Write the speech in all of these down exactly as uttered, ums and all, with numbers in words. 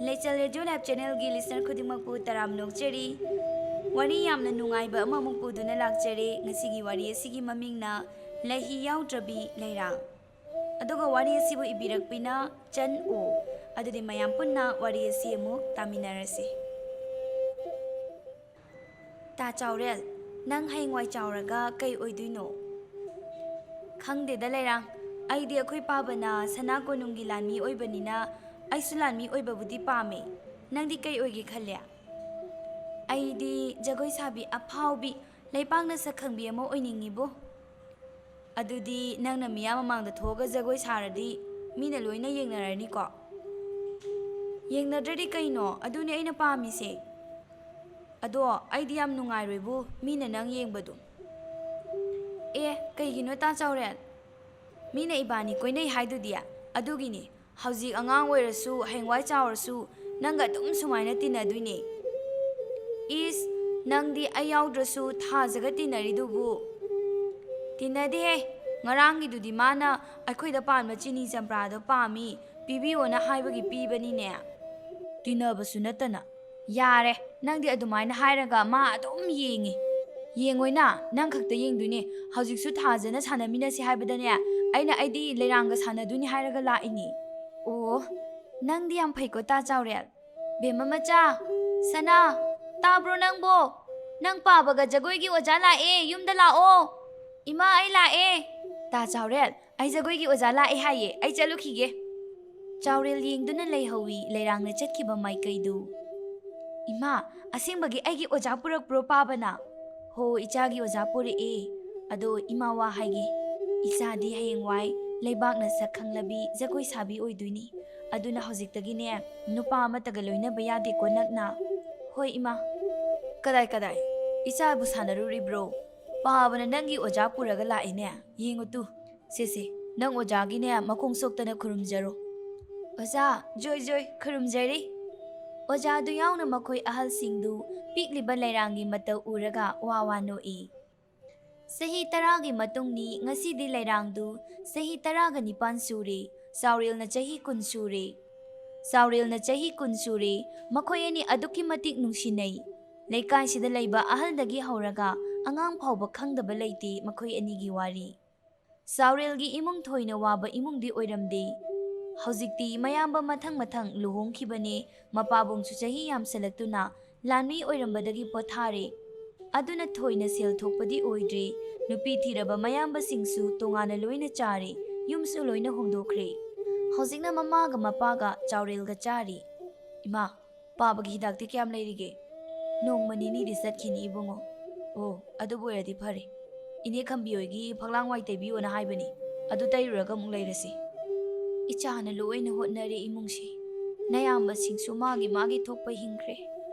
ꯂꯩꯆꯜ radio live ꯆꯦꯅꯦꯜꯒꯤ listener ꯈꯨꯗꯤꯡꯃꯛꯄꯨ ꯇꯔꯥꯝꯅ ꯑꯣꯛꯆꯔꯤ꯫ ꯋꯥꯔꯤ ꯌꯥꯝꯅ ꯅꯨꯡꯉꯥꯏꯕ ꯑꯃꯃꯨꯛ ꯄꯨꯗꯨꯅ ꯂꯥꯛꯆꯔꯦ꯫ ꯉꯁꯤꯒꯤ ꯋꯥꯔꯤ ꯑꯁꯤꯒꯤ ꯃꯃꯤꯡꯅ ꯂꯩꯍꯤ ꯌꯥꯎꯗ꯭ꯔꯕꯤ ꯂꯩꯔꯥꯡ꯫ ꯑꯗꯨꯒ ꯋꯥꯔꯤ ꯑꯁꯤꯕꯨ ꯏꯕꯤꯔꯛꯄꯤꯅ ꯆꯟ ꯑꯣ꯫ ꯑꯗꯨꯗꯤ ꯃꯌꯥꯝ ꯄꯨꯟꯅ ꯋꯥꯔꯤ ꯑꯁꯤ ꯑꯃꯨꯛ ꯇꯥꯃꯤꯟꯅꯔꯁꯤ꯫ ꯇꯥ ꯆꯥꯎꯔꯦꯜ, ꯅꯪ ꯍꯌꯦꯡꯋꯥꯏ ꯆꯥꯎꯔꯒ ꯀꯩ ꯑꯣꯏꯗꯣꯏꯅꯣ? ꯈꯪꯗꯦꯗ ꯂꯩꯔꯥꯡ, ꯑꯩꯗꯤ ꯑꯩꯈꯣꯏ ꯄꯥꯕꯅ ꯁꯅꯥ ꯀꯣꯅꯨꯡꯒꯤ ꯂꯥꯟꯃꯤ ꯑꯣꯏꯕꯅꯤꯅ ꯑꯩꯁꯨ ꯂꯥꯟꯃꯤ ꯑꯣꯏꯕꯕꯨꯗꯤ ꯄꯥꯝꯃꯦ꯫ ꯅꯪꯗꯤ ꯀꯩ ꯑꯣꯏꯒꯦ ꯈꯜꯂꯦ? ꯑꯩꯗꯤ ꯖꯒꯣꯏ ꯁꯥꯕꯤ ꯑꯐꯥꯎꯕꯤ, ꯂꯩꯄꯥꯛꯅ ꯁꯛ ꯈꯪꯕꯤ ꯑꯃ ꯑꯣꯏꯅꯤꯡꯉꯤꯕꯣ꯫ ꯑꯗꯨꯗꯤ ꯅꯪꯅ ꯃꯤꯌꯥꯝ ꯃꯃꯥꯡꯗ ꯊꯣꯛꯑꯒ ꯖꯒꯣꯏ ꯁꯥꯔꯗꯤ ꯃꯤꯅ ꯂꯣꯏꯅ ꯌꯦꯡꯅꯔꯅꯤꯀꯣ? ꯌꯦꯡꯅꯗ꯭ꯔꯗꯤ ꯀꯩꯅꯣ? ꯑꯗꯨꯅꯦ ꯑꯩꯅ ꯄꯥꯝꯃꯤꯁꯦ꯫ ꯑꯗꯣ ꯑꯩꯗꯤ ꯌꯥꯝ ꯅꯨꯡꯉꯥꯏꯔꯣꯏꯕꯨ ꯃꯤꯅ ꯅꯪ ꯌꯦꯡꯕꯗꯣ꯫ ꯑꯦ, ꯀꯩꯒꯤꯅꯣ ꯇꯥ ꯆꯥꯎꯔꯦꯜ? ꯃꯤꯅ ꯏꯕꯥꯅꯤ ꯀꯣꯏꯅꯩ ꯍꯥꯏꯗꯨꯗꯤ꯫ ꯑꯗꯨꯒꯤꯅꯤ꯫ ꯍꯧꯖꯤꯛ ꯑꯉꯥꯡ ꯑꯣꯏꯔꯁꯨ, ꯍꯌꯦꯡꯋꯥꯏ ꯆꯥꯎꯔꯁꯨ ꯅꯪꯒ ꯑꯗꯨꯝ ꯁꯨꯃꯥꯏꯅ ꯇꯤꯟꯅꯗꯣꯏꯅꯦ꯫ ꯏꯁ, ꯅꯪꯗꯤ ꯑꯩ ꯌꯥꯎꯗ꯭ꯔꯁꯨ ꯊꯥꯖꯒ ꯇꯤꯟꯅꯔꯤꯗꯨꯕꯨ? ꯇꯤꯟꯅꯗꯦꯍꯦ꯫ ꯉꯔꯥꯡꯒꯤꯗꯨꯗꯤ ꯃꯥꯅ ꯑꯩꯈꯣꯏꯗ ꯄꯥꯟꯕ ꯆꯤꯅꯤ ꯆꯝꯄ꯭ꯔꯥꯗꯣ ꯄꯥꯝꯃꯤ, ꯄꯤꯕꯤꯌꯣꯅ ꯍꯥꯏꯕꯒꯤ ꯄꯤꯕꯅꯤꯅꯦ꯫ ꯇꯤꯟꯅꯕꯁꯨ ꯅꯠꯇꯅ꯫ ꯌꯥꯔꯦ, ꯅꯪꯗꯤ ꯑꯗꯨꯃꯥꯏꯅ ꯍꯥꯏꯔꯒ ꯃꯥ ꯑꯗꯨꯝ ꯌꯦꯡꯉꯤ꯫ ꯌꯦꯡꯉꯣꯏꯅ, ꯅꯪ ꯈꯛꯇ ꯌꯦꯡꯗꯣꯏꯅꯦ꯫ ꯍꯧꯖꯤꯛꯁꯨ ꯊꯥꯖꯅ ꯁꯥꯟꯅꯃꯤꯟꯅꯁꯤ ꯍꯥꯏꯕꯗꯅꯦ, ꯑꯩꯅ ꯑꯩꯗꯤ ꯂꯩꯔꯥꯡꯒ ꯁꯥꯟꯅꯗꯣꯏꯅꯤ ꯍꯥꯏꯔꯒ ꯂꯥꯛꯏꯅꯤ꯫ ꯑꯣ, ꯅꯪꯗꯤ ꯌꯥꯝ ꯐꯩꯀꯣ ꯇꯥ ꯆꯥꯎꯔꯦꯜ꯫ ꯕꯦꯝꯃ ꯃꯆꯥ, ꯁꯅꯥ, ꯇꯥꯕ꯭ꯔꯣ ꯅꯪꯕꯣ? ꯅꯪ ꯄꯥꯕꯒ ꯖꯒꯣꯏꯒꯤ ꯑꯣꯖꯥ ꯂꯥꯛꯑꯦ, ꯌꯨꯝꯗ ꯂꯥꯛꯑꯣ꯫ ꯏꯃꯥ, ꯑꯩ ꯂꯥꯛꯑꯦ꯫ ꯇꯥ ꯆꯥꯎꯔꯦꯜ, ꯑꯩ ꯖꯒꯣꯏꯒꯤ ꯑꯣꯖꯥ ꯂꯥꯛꯑꯦ ꯍꯥꯏꯌꯦ, ꯑꯩ ꯆꯠꯂꯨꯈꯤꯒꯦ꯫ ꯆꯥꯎꯔꯦꯜ ꯌꯦꯡꯗꯨꯅ ꯂꯩꯍꯧꯏ ꯂꯩꯔꯥꯡꯅ ꯆꯠꯈꯤꯕ ꯃꯥꯏꯀꯩꯗꯨ꯫ ꯏꯃꯥ, ꯑꯁꯦꯡꯕꯒꯤ ꯑꯩꯒꯤ ꯑꯣꯖꯥ ꯄꯨꯔꯛꯄ꯭ꯔꯣ ꯄꯥꯕꯅ? ꯍꯣ, ꯏꯆꯥꯒꯤ ꯑꯣꯖꯥ ꯄꯨꯔꯛꯑꯦ꯫ ꯑꯗꯣ ꯏꯃꯥ ꯋꯥ ꯍꯥꯏꯒꯦ, ꯏꯆꯥꯗꯤ ꯍꯌꯦꯡꯋꯥꯏ ꯂꯩꯕꯥꯛꯅ ꯁꯛ ꯈꯪꯂꯕꯤ ꯖꯒꯣꯏ ꯁꯥꯕꯤ ꯑꯣꯏꯗꯣꯏꯅꯤ꯫ ꯑꯗꯨꯅ ꯍꯧꯖꯤꯛꯇꯒꯤꯅꯦ ꯅꯨꯄꯥ ꯑꯃꯠꯇꯒ ꯂꯣꯏꯅꯕ ꯌꯥꯗꯦꯀꯣ ꯅꯛꯅ꯫ ꯍꯣꯏ ꯏꯃꯥ꯫ ꯀꯗꯥꯏ ꯀꯗꯥꯏ? ꯏꯆꯥꯕꯨ ꯁꯥꯟꯅꯔꯨꯔꯤꯕ꯭ꯔꯣ? ꯄꯥꯕꯅ ꯅꯪꯒꯤ ꯑꯣꯖꯥ ꯄꯨꯔꯒ ꯂꯥꯛꯑꯦꯅꯦ꯫ ꯌꯦꯡꯉꯨ ꯇꯨ꯫ ꯁꯦ ꯁꯦ, ꯅꯪ ꯑꯣꯖꯥꯒꯤꯅꯦ ꯃꯈꯣꯡ ꯁꯣꯛꯇꯅ ꯈꯨꯔꯨꯝꯖꯔꯣ꯫ ꯑꯣꯖꯥ, ꯖꯣꯏ ꯖꯣꯏ, ꯈꯨꯔꯨꯝꯖꯔꯤ꯫ ꯑꯣꯖꯥꯗꯨ ꯌꯥꯎꯅ ꯃꯈꯣꯏ ꯑꯍꯜꯁꯤꯡꯗꯨ ꯄꯤꯛꯂꯤꯕ ꯂꯩꯔꯥꯡꯒꯤ ꯃꯇꯧ ꯎꯔꯒ ꯋꯥ ꯋꯥ ꯅꯣꯛꯏ꯫ ꯆꯍꯤ ꯇꯔꯥꯒꯤ ꯃꯇꯨꯡꯅꯤ, ꯉꯁꯤꯗꯤ ꯂꯩꯔꯥꯡꯗꯨ ꯆꯍꯤ ꯇꯔꯥꯒ ꯅꯤꯄꯥꯟ ꯁꯨꯔꯦ, ꯆꯥꯎꯔꯦꯜꯅ ꯆꯍꯤ ꯀꯨꯟ ꯁꯨꯔꯦ꯫ ꯆꯥꯎꯔꯦꯜꯅ ꯆꯍꯤ ꯀꯨꯟ ꯁꯨꯔꯦ꯫ ꯃꯈꯣꯏ ꯑꯅꯤ ꯑꯗꯨꯛꯀꯤ ꯃꯇꯤꯛ ꯅꯨꯡꯁꯤꯅꯩ꯫ ꯂꯩꯀꯥꯏꯁꯤꯗ ꯂꯩꯕ ꯑꯍꯜꯗꯒꯤ ꯍꯧꯔꯒ ꯑꯉꯥꯡ ꯐꯥꯎꯕ ꯈꯪꯗꯕ ꯂꯩꯇꯦ ꯃꯈꯣꯏ ꯑꯅꯤꯒꯤ ꯋꯥꯔꯤ꯫ ꯆꯥꯎꯔꯦꯜꯒꯤ ꯏꯃꯨꯡ ꯊꯣꯏꯅ ꯋꯥꯕ ꯏꯃꯨꯡꯗꯤ ꯑꯣꯏꯔꯝꯗꯦ꯫ ꯍꯧꯖꯤꯛꯇꯤ ꯃꯌꯥꯝꯕ ꯃꯊꯪ ꯃꯊꯪ ꯂꯨꯍꯣꯡꯈꯤꯕꯅꯦ꯫ ꯃꯄꯥꯕꯨꯡꯁꯨ ꯆꯍꯤ ꯌꯥꯝꯁꯜꯂꯛꯇꯨꯅ ꯂꯥꯟꯃꯤ ꯑꯣꯏꯔꯝꯕꯗꯒꯤ ꯄꯣꯊꯥꯔꯦ꯫ ꯑꯗꯨꯅ ꯊꯣꯏꯅ ꯁꯦꯜ ꯊꯣꯛꯄꯗꯤ ꯑꯣꯏꯗ꯭ꯔꯦ꯫ ꯅꯨꯄꯤ ꯊꯤꯔꯕ ꯃꯌꯥꯝꯕꯁꯤꯡꯁꯨ ꯇꯣꯉꯥꯟꯅ ꯂꯣꯏꯅ ꯆꯥꯔꯦ꯫ ꯌꯨꯝꯁꯨ ꯂꯣꯏꯅ ꯍꯣꯡꯗꯣꯛꯈ꯭ꯔꯦ꯫ ꯍꯧꯖꯤꯛꯅ ꯃꯃꯥꯒ ꯃꯄꯥꯒ ꯆꯥꯎꯔꯦꯜꯒ ꯆꯥꯔꯤ꯫ "ꯏꯃꯥ, ꯄꯥꯕꯒꯤ ꯍꯤꯗꯥꯛꯇꯤ ꯀꯌꯥꯝ ꯂꯩꯔꯤꯒꯦ?" "ꯅꯣꯡꯃ ꯅꯤꯅꯤꯗꯤ ꯆꯠꯈꯤꯅꯤ ꯏꯕꯨꯡꯉꯣ꯫" "ꯑꯣ, ꯑꯗꯨꯕꯨ ꯑꯣꯏꯔꯗꯤ ꯐꯔꯦ꯫ ꯏꯅꯦ ꯈꯝꯕꯤ ꯍꯣꯏꯒꯤ ꯐꯛꯂꯥꯡ ꯋꯥꯏ ꯇꯩꯕꯤꯌꯣꯅ ꯍꯥꯏꯕꯅꯤ꯫ ꯑꯗꯨ ꯇꯩꯔꯨꯔꯒ ꯑꯃꯨꯛ ꯂꯩꯔꯁꯤ꯫" "ꯏꯆꯥꯅ ꯂꯣꯏꯅ ꯍꯣꯠꯅꯔꯦ ꯏꯃꯨꯡꯁꯦ꯫ ꯅꯌꯥꯝꯕꯁꯤꯡꯁꯨ ꯃꯥꯒꯤ ꯃꯥꯒꯤ ꯊꯣꯛꯄ ꯍꯤꯡꯈ꯭ꯔꯦ꯫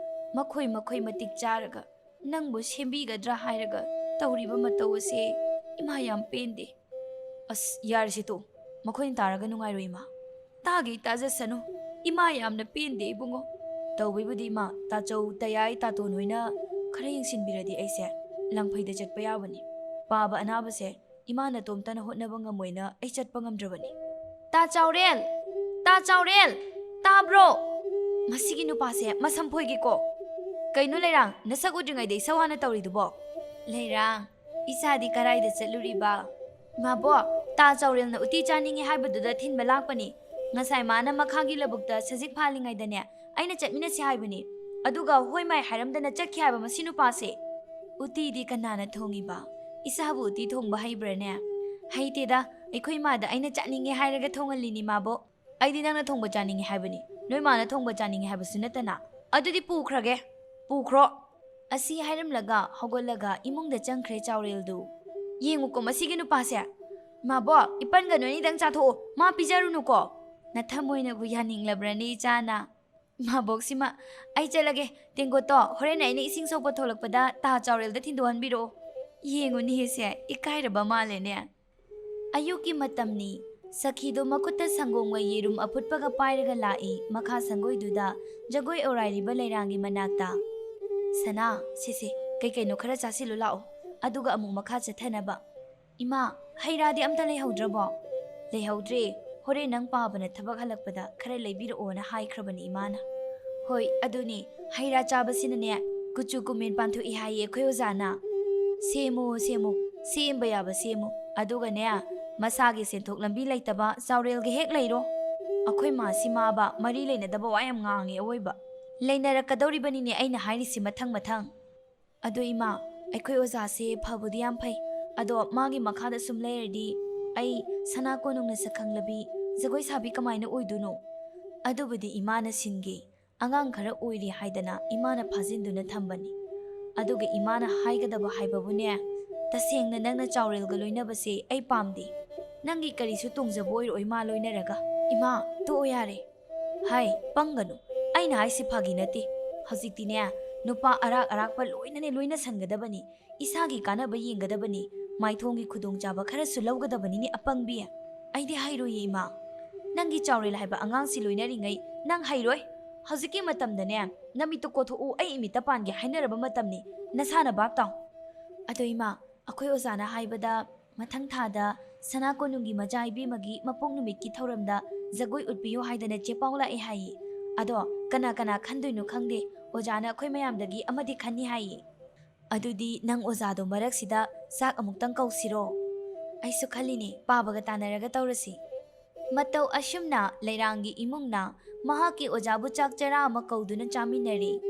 ꯃꯈꯣꯏ ꯃꯈꯣꯏ ꯃꯇꯤꯛ ꯆꯥꯔꯒ ꯅꯪꯕꯨ ꯁꯦꯝꯕꯤꯒꯗ꯭ꯔꯥ ꯍꯥꯏꯔꯒ ꯇꯧꯔꯤꯕ ꯃꯇꯧ ꯑꯁꯦ ꯏꯃꯥ ꯌꯥꯝ ꯄꯦꯟꯗꯦ꯫" "ꯑꯁ, ꯌꯥꯔꯦꯁꯦ ꯇꯣ꯫ ꯃꯈꯣꯏꯅ ꯇꯥꯔꯒ ꯅꯨꯡꯉꯥꯏꯔꯣꯏ ꯏꯃꯥ꯫" "ꯇꯥꯒꯦ ꯇꯥꯖꯁꯅꯨ꯫ ꯏꯃꯥ ꯌꯥꯝꯅ ꯄꯦꯟꯗꯦ ꯏꯕꯨꯡꯉꯣ꯫ ꯇꯧꯕꯩꯕꯨꯗꯤ ꯏꯃꯥ, ꯇꯥꯆꯧ, ꯇꯌꯥꯏ, ꯇꯥꯇꯣꯟ ꯍꯣꯏꯅ ꯈꯔ ꯌꯦꯡꯁꯤꯟꯕꯤꯔꯗꯤ ꯑꯩꯁꯦ ꯂꯪꯐꯩꯗ ꯆꯠꯄ ꯌꯥꯕꯅꯤ꯫ ꯄꯥꯕ ꯑꯅꯥꯕꯁꯦ ꯏꯃꯥ ꯅꯇꯣꯝꯇꯅ ꯍꯣꯠꯅꯕ ꯉꯝꯃꯣꯏꯅ ꯑꯩ ꯆꯠꯄ ꯉꯝꯗ꯭ꯔꯕꯅꯤ꯫" "ꯇꯥ ꯆꯥꯎꯔꯦꯜ! ꯇꯥ ꯆꯥꯎꯔꯦꯜ! ꯇꯥꯕ꯭ꯔꯣ? ꯃꯁꯤꯒꯤ ꯅꯨꯄꯥꯁꯦ ꯃꯁꯝ ꯐꯣꯏꯒꯦꯀꯣ꯫ ꯀꯩꯅꯣ ꯂꯩꯔꯥꯡ, ꯅꯁꯛ ꯎꯗ꯭ꯔꯤꯉꯩꯗ ꯏꯁꯧ ꯍꯥꯟꯅ ꯇꯧꯔꯤꯗꯨꯕꯣ?" "ꯂꯩꯔꯥꯡ, ꯏꯆꯥꯗꯤ ꯀꯔꯥꯏꯗ ꯆꯠꯂꯨꯔꯤꯕ?" "ꯃꯥꯕꯣ, ꯇꯥ ꯆꯥꯎꯔꯦꯜꯅ ꯎꯇꯤ ꯆꯥꯅꯤꯡꯉꯤ ꯍꯥꯏꯕꯗꯨꯗ ꯊꯤꯟꯕ ꯂꯥꯛꯄꯅꯤ꯫ ꯉꯁꯥꯏ ꯃꯥꯅ ꯃꯈꯥꯒꯤ ꯂꯧꯕꯨꯛꯇ ꯁꯖꯤꯛ ꯐꯥꯜꯂꯤꯉꯩꯗꯅꯦ, ꯑꯩꯅ ꯆꯠꯃꯤꯟꯅꯁꯤ ꯍꯥꯏꯕꯅꯤ꯫ ꯑꯗꯨꯒ ꯍꯣꯏ ꯃꯥꯏ ꯍꯥꯏꯔꯝꯗꯅ ꯆꯠꯈꯤ ꯍꯥꯏꯕ ꯃꯁꯤ ꯅꯨꯄꯥꯁꯦ꯫" "ꯎꯇꯤꯗꯤ ꯀꯅꯥꯅ ꯊꯣꯡꯉꯤꯕ? ꯏꯆꯥꯕꯨ ꯎꯇꯤ ꯊꯣꯡꯕ ꯍꯩꯕ꯭ꯔꯥꯅꯦ?" "ꯍꯩꯇꯦꯗ, ꯑꯩꯈꯣꯏ ꯃꯥꯗ ꯑꯩꯅ ꯆꯥꯅꯤꯡꯉꯦ ꯍꯥꯏꯔꯒ ꯊꯣꯡꯍꯜꯂꯤꯅꯤ ꯃꯥꯕꯣ꯫ ꯑꯩꯗꯤ ꯅꯪꯅ ꯊꯣꯡꯕ ꯆꯥꯅꯤꯡꯉꯦ ꯍꯥꯏꯕꯅꯤ, ꯅꯣꯏ ꯃꯥꯅ ꯊꯣꯡꯕ ꯆꯥꯅꯤꯡꯉꯦ ꯍꯥꯏꯕꯁꯨ ꯅꯠꯇꯅ꯫ ꯑꯗꯨꯗꯤ ꯄꯨꯈ꯭ꯔꯒꯦ, ꯄꯨꯈ꯭ꯔꯣ꯫" ꯑꯁꯤ ꯍꯥꯏꯔꯝꯂꯒ ꯍꯧꯒꯠꯂꯒ ꯏꯃꯨꯡꯗ ꯆꯪꯈ꯭ꯔꯦ ꯆꯥꯎꯔꯦꯜꯗꯨ꯫ "ꯌꯦꯡꯉꯨꯀꯣ ꯃꯁꯤꯒꯤ ꯅꯨꯄꯥꯁꯦ꯫ ꯃꯥꯕꯣ, ꯏꯄꯟꯒ ꯅꯣꯏꯅꯤꯗꯪ ꯆꯥꯊꯣꯛꯑꯣ, ꯃꯥ ꯄꯤꯖꯔꯨꯅꯨꯀꯣ꯫ ꯅꯊꯃꯣꯏꯅꯕꯨ ꯌꯥꯅꯤꯡꯂꯕ꯭ꯔꯅꯦ ꯏꯆꯥꯅ?" "ꯃꯥꯕꯣꯛꯁꯤꯃ, ꯑꯩ ꯆꯠꯂꯒꯦ꯫ ꯇꯦꯡꯀꯣꯠꯇꯣ ꯍꯣꯔꯦꯟ ꯑꯩꯅ ꯏꯁꯤꯡ ꯁꯣꯛꯄ ꯊꯣꯛꯂꯛꯄꯗ ꯇꯥ ꯆꯥꯎꯔꯦꯜꯗ ꯊꯤꯟꯗꯣꯛꯍꯟꯕꯤꯔꯛꯑꯣ꯫" "ꯌꯦꯡꯉꯨꯅꯦ ꯁꯦ, ꯏꯀꯥꯏꯔꯕ ꯃꯥꯜꯂꯦꯅꯦ꯫" ꯑꯌꯨꯛꯀꯤ ꯃꯇꯝꯅꯤ꯫ ꯁꯈꯤꯗꯣ ꯃꯈꯨꯠꯇ ꯁꯪꯒꯣꯝꯒ ꯌꯦꯔꯨꯝ ꯑꯐꯨꯠꯄꯒ ꯄꯥꯏꯔꯒ ꯂꯥꯛꯏ ꯃꯈꯥ ꯁꯪꯒꯣꯏꯗꯨꯗ ꯖꯒꯣꯏ ꯑꯣꯔꯥꯏꯔꯤꯕ ꯂꯩꯔꯥꯡꯒꯤ ꯃꯅꯥꯛꯇ꯫ "ꯁꯅꯥ, ꯁꯦ ꯁꯦ, ꯀꯩ ꯀꯩꯅꯣ ꯈꯔ ꯆꯥꯁꯤꯜꯂꯨ ꯂꯥꯛꯑꯣ, ꯑꯗꯨꯒ ꯑꯃꯨꯛ ꯃꯈꯥ ꯆꯠꯊꯅꯕ꯫" "ꯏꯃꯥ, ꯍꯩ ꯔꯥꯗꯤ ꯑꯝꯇ ꯂꯩꯍꯧꯗ꯭ꯔꯕꯣ?" "ꯂꯩꯍꯧꯗ꯭ꯔꯦ꯫ ꯍꯣꯔꯦꯟ ꯅꯪ ꯄꯥꯕꯅ ꯊꯕꯛ ꯍꯜꯂꯛꯄꯗ ꯈꯔ ꯂꯩꯕꯤꯔꯛꯑꯣꯅ ꯍꯥꯏꯈ꯭ꯔꯕꯅꯤ ꯏꯃꯥꯅ꯫ ꯍꯣꯏ, ꯑꯗꯨꯅꯤ, ꯍꯩ ꯔꯥ ꯆꯥꯕꯁꯤꯅꯅꯦ ꯀꯨꯆꯨ ꯀꯨꯃꯦꯟ ꯄꯥꯟꯊꯣꯛꯏ ꯍꯥꯏꯌꯦ ꯑꯩꯈꯣꯏ ꯑꯣꯖꯥꯅ꯫ ꯁꯦꯝꯃꯨ, ꯁꯦꯝꯃꯨ, ꯁꯦꯝꯕ ꯌꯥꯕ ꯁꯦꯝꯃꯨ꯫ ꯑꯗꯨꯒꯅꯦ, ꯃꯁꯥꯒꯤ ꯁꯦꯟꯊꯣꯛ ꯂꯝꯕꯤ ꯂꯩꯇꯕ ꯆꯥꯎꯔꯦꯜꯒ ꯍꯦꯛ ꯂꯩꯔꯣ꯫ ꯑꯩꯈꯣꯏ ꯃꯥꯁꯤ ꯃꯥꯕ ꯃꯔꯤ ꯂꯩꯅꯗꯕ ꯋꯥ ꯌꯥꯝ ꯉꯥꯡꯉꯦ ꯑꯋꯣꯏꯕ꯫ ꯂꯩꯅꯔꯛꯀꯗꯧꯔꯤꯕꯅꯤꯅꯦ ꯑꯩꯅ ꯍꯥꯏꯔꯤꯁꯤ ꯃꯊꯪ ꯃꯊꯪ꯫ ꯑꯗꯣ ꯏꯃꯥ, ꯑꯩꯈꯣꯏ ꯑꯣꯖꯥꯁꯦ ꯐꯕꯨꯗꯤ ꯌꯥꯝ ꯐꯩ, ꯑꯗꯣ ꯃꯥꯒꯤ ꯃꯈꯥꯗ ꯁꯨꯝ ꯂꯩꯔꯗꯤ ꯑꯩ ꯁꯅꯥ ꯀꯣꯅꯨꯡꯅ ꯁꯛꯈꯪꯂꯕꯤ ꯖꯒꯣꯏ ꯁꯥꯕꯤ ꯀꯃꯥꯏꯅ ꯑꯣꯏꯗꯣꯏꯅꯣ? ꯑꯗꯨꯕꯨꯗꯤ ꯏꯃꯥꯅ ꯁꯤꯟꯒꯦ, ꯑꯉꯥꯡ ꯈꯔ ꯑꯣꯏꯔꯤ ꯍꯥꯏꯗꯅ ꯏꯃꯥꯅ ꯐꯥꯖꯤꯟꯗꯨꯅ ꯊꯝꯕꯅꯤ꯫ ꯑꯗꯨꯒ ꯏꯃꯥꯅ ꯍꯥꯏꯒꯗꯕ ꯍꯥꯏꯕꯕꯨꯅꯦ, ꯇꯁꯦꯡꯅ ꯅꯪꯅ ꯆꯥꯎꯔꯦꯜꯒ ꯂꯣꯏꯅꯕꯁꯦ ꯑꯩ ꯄꯥꯝꯗꯦ꯫ ꯅꯪꯒꯤ ꯀꯔꯤꯁꯨ ꯇꯣꯡꯖꯕ ꯑꯣꯏꯔꯣꯏ ꯃꯥ ꯂꯣꯏꯅꯔꯒ꯫ ꯏꯃꯥ, ꯇꯣꯛꯑꯣ ꯌꯥꯔꯦ꯫ ꯍꯥꯏ, ꯄꯪꯒꯅꯨ꯫ ꯑꯩꯅ ꯍꯥꯏꯁꯤ ꯐꯥꯒꯤ ꯅꯠꯇꯦ꯫ ꯍꯧꯖꯤꯛꯇꯤꯅꯦ, ꯅꯨꯄꯥ ꯑꯔꯥꯛ ꯑꯔꯥꯛꯄ ꯂꯣꯏꯅꯅꯦ ꯂꯣꯏꯅꯁꯟꯒꯗꯕꯅꯤ꯫ ꯏꯁꯥꯒꯤ ꯀꯥꯟꯅꯕ ꯌꯦꯡꯒꯗꯕꯅꯤ꯫ ꯃꯥꯏꯊꯣꯡꯒꯤ ꯈꯨꯗꯣꯡꯆꯥꯕ ꯈꯔꯁꯨ ꯂꯧꯒꯗꯕꯅꯤꯅꯦ, ꯑꯄꯪꯕꯤ꯫ ꯑꯩꯗꯤ ꯍꯩꯔꯣꯏꯌꯦ, ꯏꯃꯥ꯫ ꯅꯪꯒꯤ ꯆꯥꯎꯔꯦꯜ ꯍꯥꯏꯕ ꯑꯉꯥꯡꯁꯤ ꯂꯣꯏꯅꯔꯤꯉꯩ ꯅꯪ ꯍꯩꯔꯣꯏ꯫ ꯍꯧꯖꯤꯛꯀꯤ ꯃꯇꯝꯗꯅꯦ, ꯅꯃꯤꯠꯇꯣ ꯀꯣꯊꯣꯛꯎ, ꯑꯩ ꯏꯃꯤꯠꯇ ꯄꯥꯟꯒꯦ ꯍꯥꯏꯅꯔꯕ ꯃꯇꯝꯅꯤ꯫ ꯅꯁꯥꯅ ꯚꯥꯞ ꯇꯥꯎ꯫ ꯑꯗꯣ ꯏꯃꯥ, ꯑꯩꯈꯣꯏ ꯑꯣꯖꯥꯅ ꯍꯥꯏꯕꯗ ꯃꯊꯪ ꯊꯥꯗ ꯁꯅꯥ ꯀꯣꯅꯨꯡꯒꯤ ꯃꯆꯥ ꯏꯕꯦꯝꯃꯒꯤ ꯃꯄꯣꯛ ꯅꯨꯃꯤꯠꯀꯤ ꯊꯧꯔꯝꯗ ꯖꯒꯣꯏ ꯎꯠꯄꯤꯌꯨ ꯍꯥꯏꯗꯅ ꯆꯦ ꯄꯥꯎ ꯂꯥꯛꯑꯦ ꯍꯥꯏꯌꯦ꯫ ꯑꯗꯣ ꯀꯅꯥ ꯀꯅꯥ ꯈꯟꯗꯣꯏꯅꯣ ꯈꯪꯗꯦ, ꯑꯣꯖꯥꯅ ꯑꯩꯈꯣꯏ ꯃꯌꯥꯝꯗꯒꯤ ꯑꯃꯗꯤ ꯈꯟꯅꯤ ꯍꯥꯏꯌꯦ꯫ ꯑꯗꯨꯗꯤ ꯅꯪ ꯑꯣꯖꯥꯗꯣ ꯃꯔꯛꯁꯤꯗ ꯆꯥꯛ ꯑꯃꯨꯛꯇꯪ ꯀꯧꯁꯤꯔꯣ? ꯑꯩꯁꯨ ꯈꯜꯂꯤꯅꯦ, ꯄꯥꯕꯒ ꯇꯥꯟꯅꯔꯒ ꯇꯧꯔꯁꯤ꯫ ꯃꯇꯧ ꯑꯁꯨꯝꯅ ꯂꯩꯔꯥꯡꯒꯤ ꯏꯃꯨꯡꯅ ꯃꯍꯥꯛꯀꯤ ꯑꯣꯖꯥꯕꯨ ꯆꯥꯛ ꯆꯔꯥ ꯑꯃ ꯀꯧꯗꯨꯅ ꯆꯥꯃꯤꯟꯅꯔꯦ꯫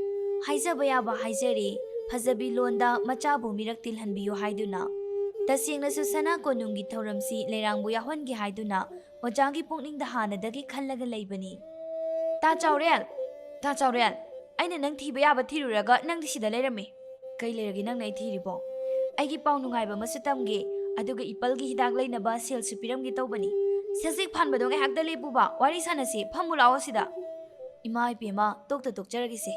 ꯍꯥꯏꯖꯕ ꯌꯥꯕ ꯍꯥꯏꯖꯔꯦ, ꯐꯖꯕꯤ ꯂꯣꯟꯗ ꯃꯆꯥꯕꯨ ꯃꯤꯔꯛ ꯇꯤꯜꯍꯟꯕꯤꯌꯨ ꯍꯥꯏꯗꯨꯅ꯫ ꯇꯁꯦꯡꯅꯁꯨ ꯁꯅꯥ ꯀꯣꯅꯨꯡꯒꯤ ꯊꯧꯔꯝꯁꯤ ꯂꯩꯔꯥꯡꯕꯨ ꯌꯥꯎꯍꯟꯒꯦ ꯍꯥꯏꯗꯨꯅ ꯑꯣꯖꯥꯒꯤ ꯄꯨꯛꯅꯤꯡꯗ ꯍꯥꯟꯅꯗꯒꯤ ꯈꯜꯂꯒ ꯂꯩꯕꯅꯤ꯫ ꯇꯥ ꯆꯥꯎꯔꯦꯜ! ꯇꯥ ꯆꯥꯎꯔꯦꯜ! ꯑꯩꯅ ꯅꯪ ꯊꯤꯕ ꯌꯥꯕ ꯊꯤꯔꯨꯔꯒ ꯅꯪꯗꯤ ꯁꯤꯗ ꯂꯩꯔꯝꯃꯦ꯫ ꯀꯩ ꯂꯩꯔꯒꯦ ꯅꯪꯅ ꯑꯩ ꯊꯤꯔꯤꯕꯣ? ꯑꯩꯒꯤ ꯄꯥꯎ ꯅꯨꯡꯉꯥꯏꯕ ꯑꯃꯁꯨ ꯇꯝꯒꯦ, ꯑꯗꯨꯒ ꯏꯄꯜꯒꯤ ꯍꯤꯗꯥꯛ ꯂꯩꯅꯕ ꯁꯦꯜꯁꯨ ꯄꯤꯔꯝꯒꯦ ꯇꯧꯕꯅꯤ꯫ ꯁꯖꯤꯛ ꯐꯥꯟꯕꯗꯣ ꯉꯥꯏꯍꯥꯛꯇ ꯂꯦꯞꯄꯨꯕ, ꯋꯥꯔꯤ ꯁꯥꯟꯅꯁꯤ, ꯐꯝꯃꯨ ꯂꯥꯛꯑꯣ ꯁꯤꯗ꯫ ꯏꯃꯥ ꯏꯕꯦꯝꯃ, ꯇꯣꯛꯇ ꯇꯣꯛꯆꯔꯒꯦꯁꯦ꯫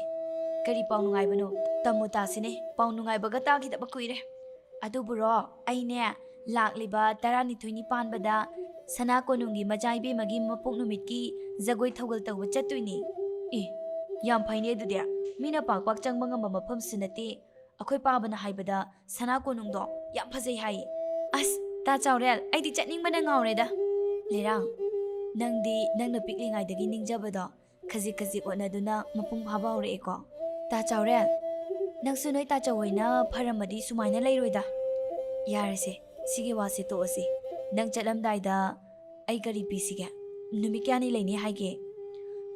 ꯀꯔꯤ ꯄꯥꯎ ꯅꯨꯡꯉꯥꯏꯕꯅꯣ? ꯇꯝꯃꯨ ꯇꯥꯁꯤꯅꯦ, ꯄꯥꯎ ꯅꯨꯡꯉꯥꯏꯕꯒ ꯇꯥꯈꯤꯗꯕ ꯀꯨꯏꯔꯦ꯫ ꯑꯗꯨꯕꯨꯔꯣ, ꯑꯩꯅꯦ, ꯂꯥꯛꯂꯤꯕ ꯇꯔꯥꯅꯤꯊꯣꯏꯅꯤ ꯄꯥꯟꯕꯗ ꯁꯅꯥ ꯀꯣꯅꯨꯡꯒꯤ ꯃꯆꯥ ꯏꯕꯦꯝꯃꯒꯤ ꯃꯄꯣꯛ ꯅꯨꯃꯤꯠꯀꯤ ꯖꯒꯣꯏ ꯊꯧꯒꯜ ꯇꯧꯕ ꯆꯠꯇꯣꯏꯅꯦ꯫ ꯑꯦ, ꯌꯥꯝ ꯐꯩꯅꯦ ꯑꯗꯨꯗꯤ꯫ ꯃꯤꯅ ꯄꯥꯛ ꯄꯥꯛ ꯆꯪꯕ ꯉꯝꯕ ꯃꯐꯝꯁꯨ ꯅꯠꯇꯦ꯫ ꯑꯩꯈꯣꯏ ꯄꯥꯕꯅ ꯍꯥꯏꯕꯗ ꯁꯅꯥ ꯀꯣꯅꯨꯡꯗꯣ ꯌꯥꯝ ꯐꯖꯩ ꯍꯥꯏꯌꯦ꯫ ꯑꯁ, ꯇꯥ ꯆꯥꯎꯔꯦꯜ, ꯑꯩꯗꯤ ꯆꯠꯅꯤꯡꯕꯅ ꯉꯥꯎꯔꯦꯗ꯫ ꯂꯩꯔꯥꯡ, ꯅꯪꯗꯤ ꯅꯪꯅ ꯄꯤꯛꯂꯤꯉꯩꯗꯒꯤ ꯅꯤꯡꯖꯕꯗꯣ ꯈꯖꯤꯛ ꯈꯖꯤꯛ ꯑꯣꯠꯅꯗꯨꯅ ꯃꯄꯨꯡ ꯐꯥꯕ ꯍꯧꯔꯛꯑꯦꯀꯣ꯫ ꯇꯥ ꯆꯥꯎꯔꯦꯜ, ꯅꯪꯁꯨ ꯅꯣꯏ ꯇꯥꯆꯧ ꯍꯣꯏꯅ ꯐꯔꯝꯃꯗꯤ ꯁꯨꯃꯥꯏꯅ ꯂꯩꯔꯣꯏꯗ꯫ ꯌꯥꯔꯦꯁꯦ, ꯁꯤꯒꯤ ꯋꯥꯁꯦ ꯇꯣꯛꯑꯁꯤ꯫ ꯅꯪ ꯆꯠꯂꯝꯗꯥꯏꯗ ꯑꯩ ꯀꯔꯤ ꯄꯤꯁꯤꯒꯦ? ꯅꯨꯃꯤꯠ ꯀꯌꯥꯅꯤ ꯂꯩꯅꯤ ꯍꯥꯏꯒꯦ?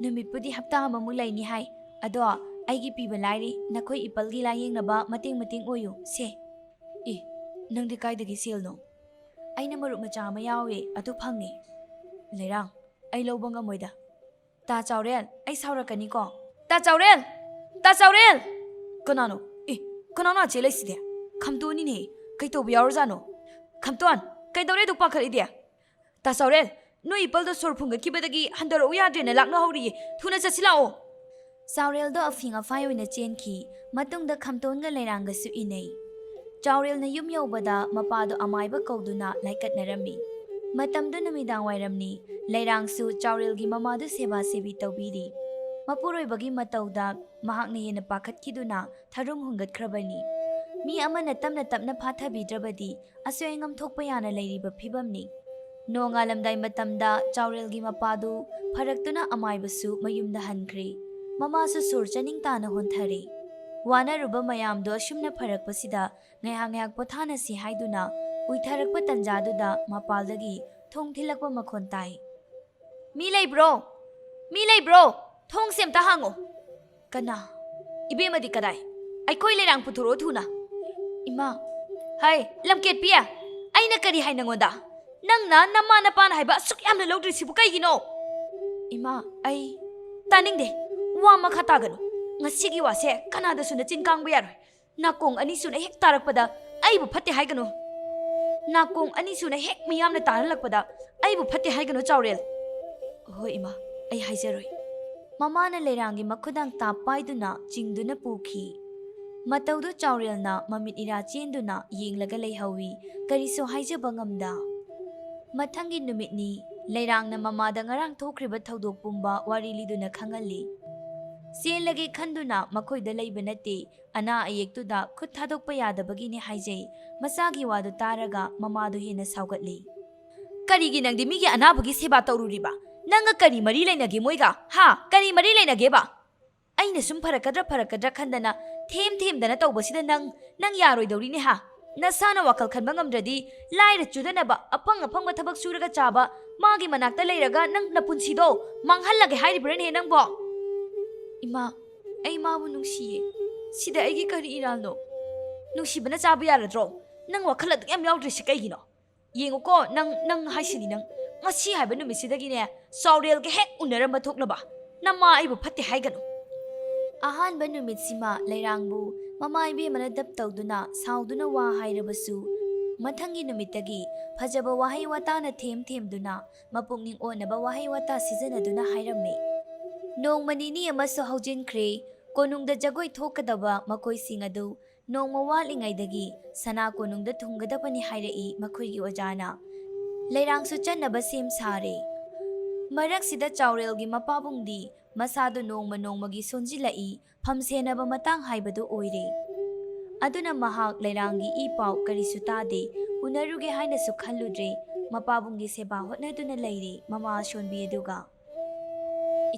ꯅꯨꯃꯤꯠꯄꯨꯗꯤ ꯍꯞꯇꯥ ꯑꯃꯃꯨꯛ ꯂꯩꯅꯤ ꯍꯥꯏ, ꯑꯗꯣ ꯑꯩꯒꯤ ꯄꯤꯕ ꯂꯥꯏꯔꯤ, ꯅꯈꯣꯏ ꯏꯄꯜꯒꯤ ꯂꯥꯏꯌꯦꯡꯅꯕ ꯃꯇꯦꯡ ꯃꯇꯦꯡ ꯑꯣꯏꯌꯨ꯫ ꯁꯦ꯫ ꯏ, ꯅꯪꯗꯤ ꯀꯥꯏꯗꯒꯤ ꯁꯦꯜꯅꯣ? ꯑꯩꯅ ꯃꯔꯨꯞ ꯃꯆꯥ ꯑꯃ ꯌꯥꯎꯋꯦ, ꯑꯗꯨ ꯐꯪꯉꯦ꯫ ꯂꯩꯔꯥꯡ, ꯑꯩ ꯂꯧꯕ ꯉꯝꯃꯣꯏꯗ꯫ ꯇꯥ ꯆꯥꯎꯔꯦꯜ, ꯑꯩ ꯁꯥꯎꯔꯛꯀꯅꯤꯀꯣ꯫ ꯇꯥ ꯆꯥꯎꯔꯦꯜ! ꯇꯥ ꯆꯥꯎꯔꯦꯜ! ꯀꯅꯥꯅꯣ? ꯏ, ꯀꯅꯥꯅꯣ ꯑꯥ ꯆꯦꯜꯂꯛꯏꯁꯤꯗꯤ? ꯈꯝꯇꯣꯟꯅꯤꯅꯦ꯫ ꯀꯩ ꯇꯧꯕ ꯌꯥꯎꯔꯖꯥꯠꯅꯣ? ꯈꯝꯇꯣꯟ, ꯀꯩꯗꯧꯔꯦ ꯑꯗꯨꯛ ꯄꯥꯈꯠꯂꯤꯗꯤ? ꯇꯥ ꯆꯥꯎꯔꯦꯜ, ꯅꯣꯏ ꯏꯄꯜꯗꯣ ꯁꯣꯔ ꯐꯨꯟꯒꯠꯈꯤꯕꯗꯒꯤ ꯍꯟꯗꯣꯔꯛꯎ ꯌꯥꯗ꯭ꯔꯦꯅ ꯂꯥꯛꯅꯍꯧꯔꯤꯌꯦ꯫ ꯊꯨꯅ ꯆꯠꯁꯤ ꯂꯥꯛꯑꯣ꯫ ꯆꯥꯎꯔꯦꯜꯗꯣ ꯑꯐꯤꯡ ꯑꯐꯥꯏ ꯑꯣꯏꯅ ꯆꯦꯟꯈꯤ꯫ ꯃꯇꯨꯡꯗ ꯈꯝꯇꯣꯟꯒ ꯂꯩꯔꯥꯡꯒꯁꯨ ꯏꯟꯅꯩ꯫ ꯆꯥꯎꯔꯦꯜꯅ ꯌꯨꯝ ꯌꯧꯕꯗ ꯃꯄꯥꯗꯣ ꯑꯃꯥꯏꯕ ꯀꯧꯗꯨꯅ ꯂꯥꯏꯀꯠꯅꯔꯝꯃꯤ꯫ ꯃꯇꯝꯗꯨ ꯅꯨꯃꯤꯗꯥꯡ ꯋꯥꯏꯔꯝꯅꯤ꯫ ꯂꯩꯔꯥꯡꯁꯨ ꯆꯥꯎꯔꯦꯜꯒꯤ ꯃꯃꯥꯗꯨ ꯁꯦꯕꯥ ꯁꯦꯕꯤ ꯇꯧꯕꯤꯔꯤ꯫ ꯃꯄꯨꯔꯣꯏꯕꯒꯤ ꯃꯇꯧꯗ ꯃꯍꯥꯛꯅ ꯍꯦꯟꯅ ꯄꯥꯈꯠꯈꯤꯗꯨꯅ ꯊꯔꯨꯝ ꯍꯨꯟꯒꯠꯈ꯭ꯔꯕꯅꯤ꯫ ꯃꯤ ꯑꯃꯅ ꯇꯞꯅ ꯇꯞꯅ ꯐꯥꯊꯕꯤꯗ꯭ꯔꯕꯗꯤ ꯑꯁꯣꯏ ꯑꯉꯥꯝ ꯊꯣꯛꯄ ꯌꯥꯅ ꯂꯩꯔꯤꯕ ꯐꯤꯕꯝꯅꯤ꯫ ꯅꯣꯡꯉꯥꯜꯂꯝꯗꯥꯏ ꯃꯇꯝꯗ ꯆꯥꯎꯔꯦꯜꯒꯤ ꯃꯄꯥꯗꯨ ꯐꯔꯛꯇꯨꯅ ꯑꯃꯥꯏꯕꯁꯨ ꯃꯌꯨꯝꯗ ꯍꯟꯈ꯭ꯔꯦ꯫ ꯃꯃꯥꯁꯨ ꯁꯣꯔ ꯆꯥꯅꯤꯡ ꯇꯥꯅ ꯍꯣꯟꯊꯔꯦ꯫ ꯋꯥꯅꯔꯨꯕ ꯃꯌꯥꯝꯗꯣ ꯑꯁꯨꯝꯅ ꯐꯔꯛꯄꯁꯤꯗ ꯉꯥꯏꯍꯥꯛ ꯉꯥꯏꯍꯥꯛ ꯄꯣꯊꯥꯅꯁꯤ ꯍꯥꯏꯗꯨꯅ ꯎꯏꯊꯔꯛꯄ ꯇꯟꯖꯥꯗꯨꯗ ꯃꯄꯥꯜꯗꯒꯤ ꯊꯣꯡ ꯊꯤꯜꯂꯛꯄ ꯃꯈꯣꯟ ꯇꯥꯏ꯫ "ꯃꯤ ꯂꯩꯕ꯭ꯔꯣ? ꯃꯤ ꯂꯩꯕ꯭ꯔꯣ? ꯊꯣꯡꯁꯦ ꯑꯝꯇ ꯍꯥꯡꯉꯣ!" "ꯀꯅꯥ? ꯏꯕꯦꯝꯃꯗꯤ ꯀꯗꯥꯏ? ꯑꯩꯈꯣꯏ ꯂꯩꯔꯥꯡ ꯄꯨꯊꯣꯔꯛꯑꯣ ꯊꯨꯅ!" "ꯏꯃꯥ!" "ꯍꯩ, ꯂꯝꯀꯦꯠꯄꯤ! ꯑꯩꯅ ꯀꯔꯤ ꯍꯥꯏ ꯅꯪꯉꯣꯟꯗ? ꯅꯪꯅ ꯅꯃꯥ ꯅꯄꯥꯅ ꯍꯥꯏꯕ ꯑꯁꯨꯛ ꯌꯥꯝꯅ ꯂꯧꯗ꯭ꯔꯤꯁꯤꯕꯨ ꯀꯩꯒꯤꯅꯣ?" "ꯏꯃꯥ, ꯑꯩ..." "ꯇꯥꯅꯤꯡꯗꯦ! ꯋꯥ ꯃꯈꯥ ꯇꯥꯒꯅꯨ! ꯉꯁꯤꯒꯤ ꯋꯥꯁꯦ ꯀꯅꯥꯗꯁꯨ ꯅꯆꯤꯟ ꯀꯥꯡꯕ ꯌꯥꯔꯣꯏ꯫ ꯅꯥꯀꯣꯡ ꯑꯅꯤ ꯁꯨꯅ ꯍꯦꯛ ꯇꯥꯔꯛꯄꯗ ꯑꯩꯕꯨ ꯐꯠꯇꯦ ꯍꯥꯏꯒꯅꯨ꯫ ꯅꯥꯀꯣꯡ ꯑꯅꯤ ꯁꯨꯅ ꯍꯦꯛ ꯃꯤꯌꯥꯝꯅ ꯇꯥꯍꯜꯂꯛꯄꯗ ꯑꯩꯕꯨ ꯐꯠꯇꯦ ꯍꯥꯏꯒꯅꯨ, ꯆꯥꯎꯔꯦꯜ!" "ꯍꯣꯏ ꯏꯃꯥ, ꯑꯩ ꯍꯥꯏꯖꯔꯣꯏ꯫" ꯃꯃꯥꯅ ꯂꯩꯔꯥꯡꯒꯤ ꯃꯈꯨꯗꯥꯡ ꯇꯥꯞ ꯄꯥꯏꯗꯨꯅ ꯆꯤꯡꯗꯨꯅ ꯄꯨꯈꯤ꯫ ꯃꯇꯧꯗꯨ ꯆꯥꯎꯔꯦꯜꯅ ꯃꯃꯤꯠ ꯏꯔꯥ ꯆꯦꯟꯗꯨꯅ ꯌꯦꯡꯂꯒ ꯂꯩꯍꯧꯏ, ꯀꯔꯤꯁꯨ ꯍꯥꯏꯖꯕ ꯉꯝꯗ꯫ ꯃꯊꯪꯒꯤ ꯅꯨꯃꯤꯠꯅꯤ꯫ ꯂꯩꯔꯥꯡꯅ ꯃꯃꯥꯗ ꯉꯔꯥꯡ ꯊꯣꯛꯈ꯭ꯔꯤꯕ ꯊꯧꯗꯣꯛ ꯄꯨꯝꯕ ꯋꯥꯔꯤ ꯂꯤꯗꯨꯅ ꯈꯪꯍꯜꯂꯤ꯫ ꯆꯦꯜꯂꯒꯦ ꯈꯟꯗꯨꯅ ꯃꯈꯣꯏꯗ ꯂꯩꯕ ꯅꯠꯇꯦ, ꯑꯅꯥ ꯑꯌꯦꯛꯇꯨꯗ ꯈꯨꯠ ꯊꯥꯗꯣꯛꯄ ꯌꯥꯗꯕꯒꯤꯅꯤ ꯍꯥꯏꯖꯩ꯫ ꯃꯆꯥꯒꯤ ꯋꯥꯗꯨ ꯇꯥꯔꯒ ꯃꯃꯥꯗꯨ ꯍꯦꯟꯅ ꯁꯥꯎꯒꯠꯂꯤ꯫ ꯀꯔꯤꯒꯤ ꯅꯪꯗꯤ ꯃꯤꯒꯤ ꯑꯅꯥꯕꯒꯤ ꯁꯦꯕꯥ ꯇꯧꯔꯨꯔꯤꯕ? ꯅꯪꯒ ꯀꯔꯤ ꯃꯔꯤ ꯂꯩꯅꯒꯦ ꯃꯣꯏꯒ? ꯍꯥ? ꯀꯔꯤ ꯃꯔꯤ ꯂꯩꯅꯒꯦꯕ? ꯑꯩꯅ ꯁꯨꯝ ꯐꯔꯛꯀꯗ꯭ꯔꯥ ꯐꯔꯛꯀꯗ꯭ꯔꯥ ꯈꯟꯗꯅ ꯊꯦꯝ ꯊꯦꯝꯗꯅ ꯇꯧꯕꯁꯤꯗ ꯅꯪ, ꯅꯪ ꯌꯥꯔꯣꯏꯗꯧꯔꯤꯅꯦ ꯍꯥ? ꯅꯁꯥꯅ ꯋꯥꯈꯜ ꯈꯟꯕ ꯉꯝꯗ꯭ꯔꯗꯤ ꯂꯥꯏꯔ ꯆꯨꯗꯅꯕ ꯑꯐꯪ ꯑꯐꯪꯕ ꯊꯕꯛ ꯁꯨꯔꯒ ꯆꯥꯕ ꯃꯥꯒꯤ ꯃꯅꯥꯛꯇ ꯂꯩꯔꯒ ꯅꯪ ꯅꯄꯨꯟꯁꯤꯗꯣ ꯃꯥꯡꯍꯜꯂꯒꯦ ꯍꯥꯏꯔꯤꯕ꯭ꯔꯥꯅꯦ ꯅꯪꯕꯣ? ꯏꯃꯥ, ꯑꯩ ꯃꯥꯕꯨ ꯅꯨꯡꯁꯤꯌꯦ꯫ ꯁꯤꯗ ꯑꯩꯒꯤ ꯀꯔꯤ ꯏꯔꯥꯜꯅꯣ? ꯅꯨꯡꯁꯤꯕꯅ ꯆꯥꯕ ꯌꯥꯔꯗ꯭ꯔꯣ? ꯅꯪ ꯋꯥꯈꯜ ꯑꯗꯨꯛ ꯌꯥꯝ ꯌꯥꯎꯗ꯭ꯔꯤꯁꯤ ꯀꯩꯒꯤꯅꯣ? ꯌꯦꯡꯉꯨꯀꯣ, ꯅꯪ, ꯅꯪ ꯍꯥꯏꯁꯤꯅꯤ ꯅꯪ꯫ ꯉꯁꯤ ꯍꯥꯏꯕ ꯅꯨꯃꯤꯠꯁꯤꯗꯒꯤꯅꯦ, ꯆꯥꯎꯔꯦꯜꯒ ꯍꯦꯛ ꯎꯅꯔꯝꯕ ꯊꯣꯛꯅꯕ꯫ ꯅꯃꯥ ꯑꯩꯕꯨ ꯐꯠꯇꯦ ꯍꯥꯏꯒꯅꯨ꯫ ꯑꯍꯥꯟꯕ ꯅꯨꯃꯤꯠꯁꯤꯃ ꯂꯩꯔꯥꯡꯕꯨ ꯃꯃꯥ ꯏꯕꯦꯝꯃꯅ ꯗꯞ ꯇꯧꯗꯨꯅ ꯁꯥꯎꯗꯨꯅ ꯋꯥ ꯍꯥꯏꯔꯕꯁꯨ, ꯃꯊꯪꯒꯤ ꯅꯨꯃꯤꯠꯇꯒꯤ ꯐꯖꯕ ꯋꯥꯍꯩ ꯋꯥꯇꯥꯅ ꯊꯦꯝ ꯊꯦꯝꯗꯨꯅ ꯃꯄꯨꯛꯅꯤꯡ ꯑꯣꯟꯅꯕ ꯋꯥꯍꯩ ꯋꯥꯇꯥ ꯁꯤꯖꯤꯟꯅꯗꯨꯅ ꯍꯥꯏꯔꯝꯃꯤ꯫ ꯅꯣꯡꯃ ꯅꯤꯅꯤ ꯑꯃꯁꯨ ꯍꯧꯖꯤꯟꯈ꯭ꯔꯦ꯫ ꯀꯣꯅꯨꯡꯗ ꯖꯒꯣꯏ ꯊꯣꯛꯀꯗꯕ ꯃꯈꯣꯏꯁꯤꯡ ꯑꯗꯨ ꯅꯣꯡꯃ ꯋꯥꯠꯂꯤꯉꯩꯗꯒꯤ ꯁꯅꯥ ꯀꯣꯅꯨꯡꯗ ꯊꯨꯡꯒꯗꯕꯅꯤ ꯍꯥꯏꯔꯛꯏ ꯃꯈꯣꯏꯒꯤ ꯑꯣꯖꯥꯅ꯫ ꯂꯩꯔꯥꯡꯁꯨ ꯆꯠꯅꯕ ꯁꯦꯝ ꯁꯥꯔꯦ꯫ ꯃꯔꯛꯁꯤꯗ ꯆꯥꯎꯔꯦꯜꯒꯤ ꯃꯄꯥꯕꯨꯡꯗꯤ ꯃꯁꯥꯗꯨ ꯅꯣꯡꯃ ꯅꯣꯡꯃꯒꯤ ꯁꯣꯟꯖꯤꯜꯂꯛꯏ, ꯐꯝ ꯁꯦꯟꯅꯕ ꯃꯇꯥꯡ ꯍꯥꯏꯕꯗꯨ ꯑꯣꯏꯔꯦ꯫ ꯑꯗꯨꯅ ꯃꯍꯥꯛ ꯂꯩꯔꯥꯡꯒꯤ ꯏ ꯄꯥꯎ ꯀꯔꯤꯁꯨ ꯇꯥꯗꯦ, ꯎꯅꯔꯨꯒꯦ ꯍꯥꯏꯅꯁꯨ ꯈꯜꯂꯨꯗ꯭ꯔꯦ꯫ ꯃꯄꯥꯕꯨꯡꯒꯤ ꯁꯦꯕꯥ ꯍꯣꯠꯅꯗꯨꯅ ꯂꯩꯔꯦ ꯃꯃꯥ ꯑꯁꯣꯟꯕꯤ ꯑꯗꯨꯒ꯫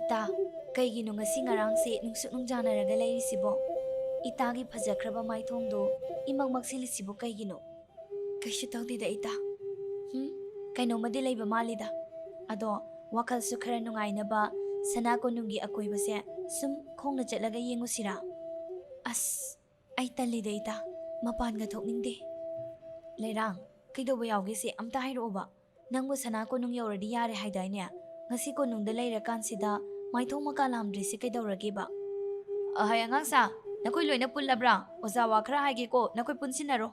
"ꯏꯇꯥ, ꯀꯩꯒꯤꯅꯣ ꯉꯁꯤ ꯉꯔꯥꯡꯁꯦ ꯅꯨꯡꯁꯨꯛ ꯅꯨꯡꯖꯥꯅꯔꯒ ꯂꯩꯔꯤꯁꯤꯕꯣ? ꯏꯇꯥꯒꯤ ꯐꯖꯈ꯭ꯔꯕ ꯃꯥꯏꯊꯣꯡꯗꯣ ꯏꯃꯛ ꯃꯛꯁꯤꯜꯂꯤꯁꯤꯕꯣ ꯀꯩꯒꯤꯅꯣ?" "ꯀꯩꯁꯨ ꯇꯧꯗꯦꯗ ꯏꯇꯥ꯫ ꯍꯨꯝ, ꯀꯩꯅꯣꯝꯃꯗꯤ ꯂꯩꯕ ꯃꯥꯜꯂꯤꯗ꯫ ꯑꯗꯣ ꯋꯥꯈꯜꯁꯨ ꯈꯔ ꯅꯨꯡꯉꯥꯏꯅꯕ ꯁꯅꯥ ꯀꯣꯅꯨꯡꯒꯤ ꯑꯀꯣꯏꯕꯁꯦ ꯁꯨꯝ ꯈꯣꯡꯅ ꯆꯠꯂꯒ ꯌꯦꯡꯉꯨꯁꯤꯔꯥ?" "ꯑꯁ, ꯑꯩ ꯇꯜꯂꯤꯗ ꯏꯇꯥ, ꯃꯄꯥꯟꯒ ꯊꯣꯛꯅꯤꯡꯗꯦ꯫" "ꯂꯩꯔꯥꯡ, ꯀꯩꯗꯧꯕ ꯌꯥꯎꯒꯦꯁꯦ ꯑꯝꯇ ꯍꯥꯏꯔꯛꯑꯣꯕ꯫ ꯅꯪꯕꯨ ꯁꯅꯥ ꯀꯣꯅꯨꯡ ꯌꯧꯔꯗꯤ ꯌꯥꯔꯦ ꯍꯥꯏꯗꯥꯏꯅꯦ? ꯉꯁꯤ ꯀꯣꯅꯨꯡꯗ ꯂꯩꯔꯀꯥꯟꯁꯤꯗ ꯃꯥꯏꯊꯣꯡ ꯃꯀꯥ ꯂꯥꯝꯗ꯭ꯔꯤꯁꯦ ꯀꯩꯗꯧꯔꯒꯦꯕ?" "ꯑꯍꯩ ꯑꯉꯥꯡꯁꯥ, ꯅꯈꯣꯏ ꯂꯣꯏꯅ ꯄꯨꯜꯂꯕ꯭ꯔꯥ? ꯑꯣꯖꯥ ꯋꯥ ꯈꯔ ꯍꯥꯏꯒꯦꯀꯣ, ꯅꯈꯣꯏ ꯄꯨꯟꯁꯤꯟꯅꯔꯣ꯫"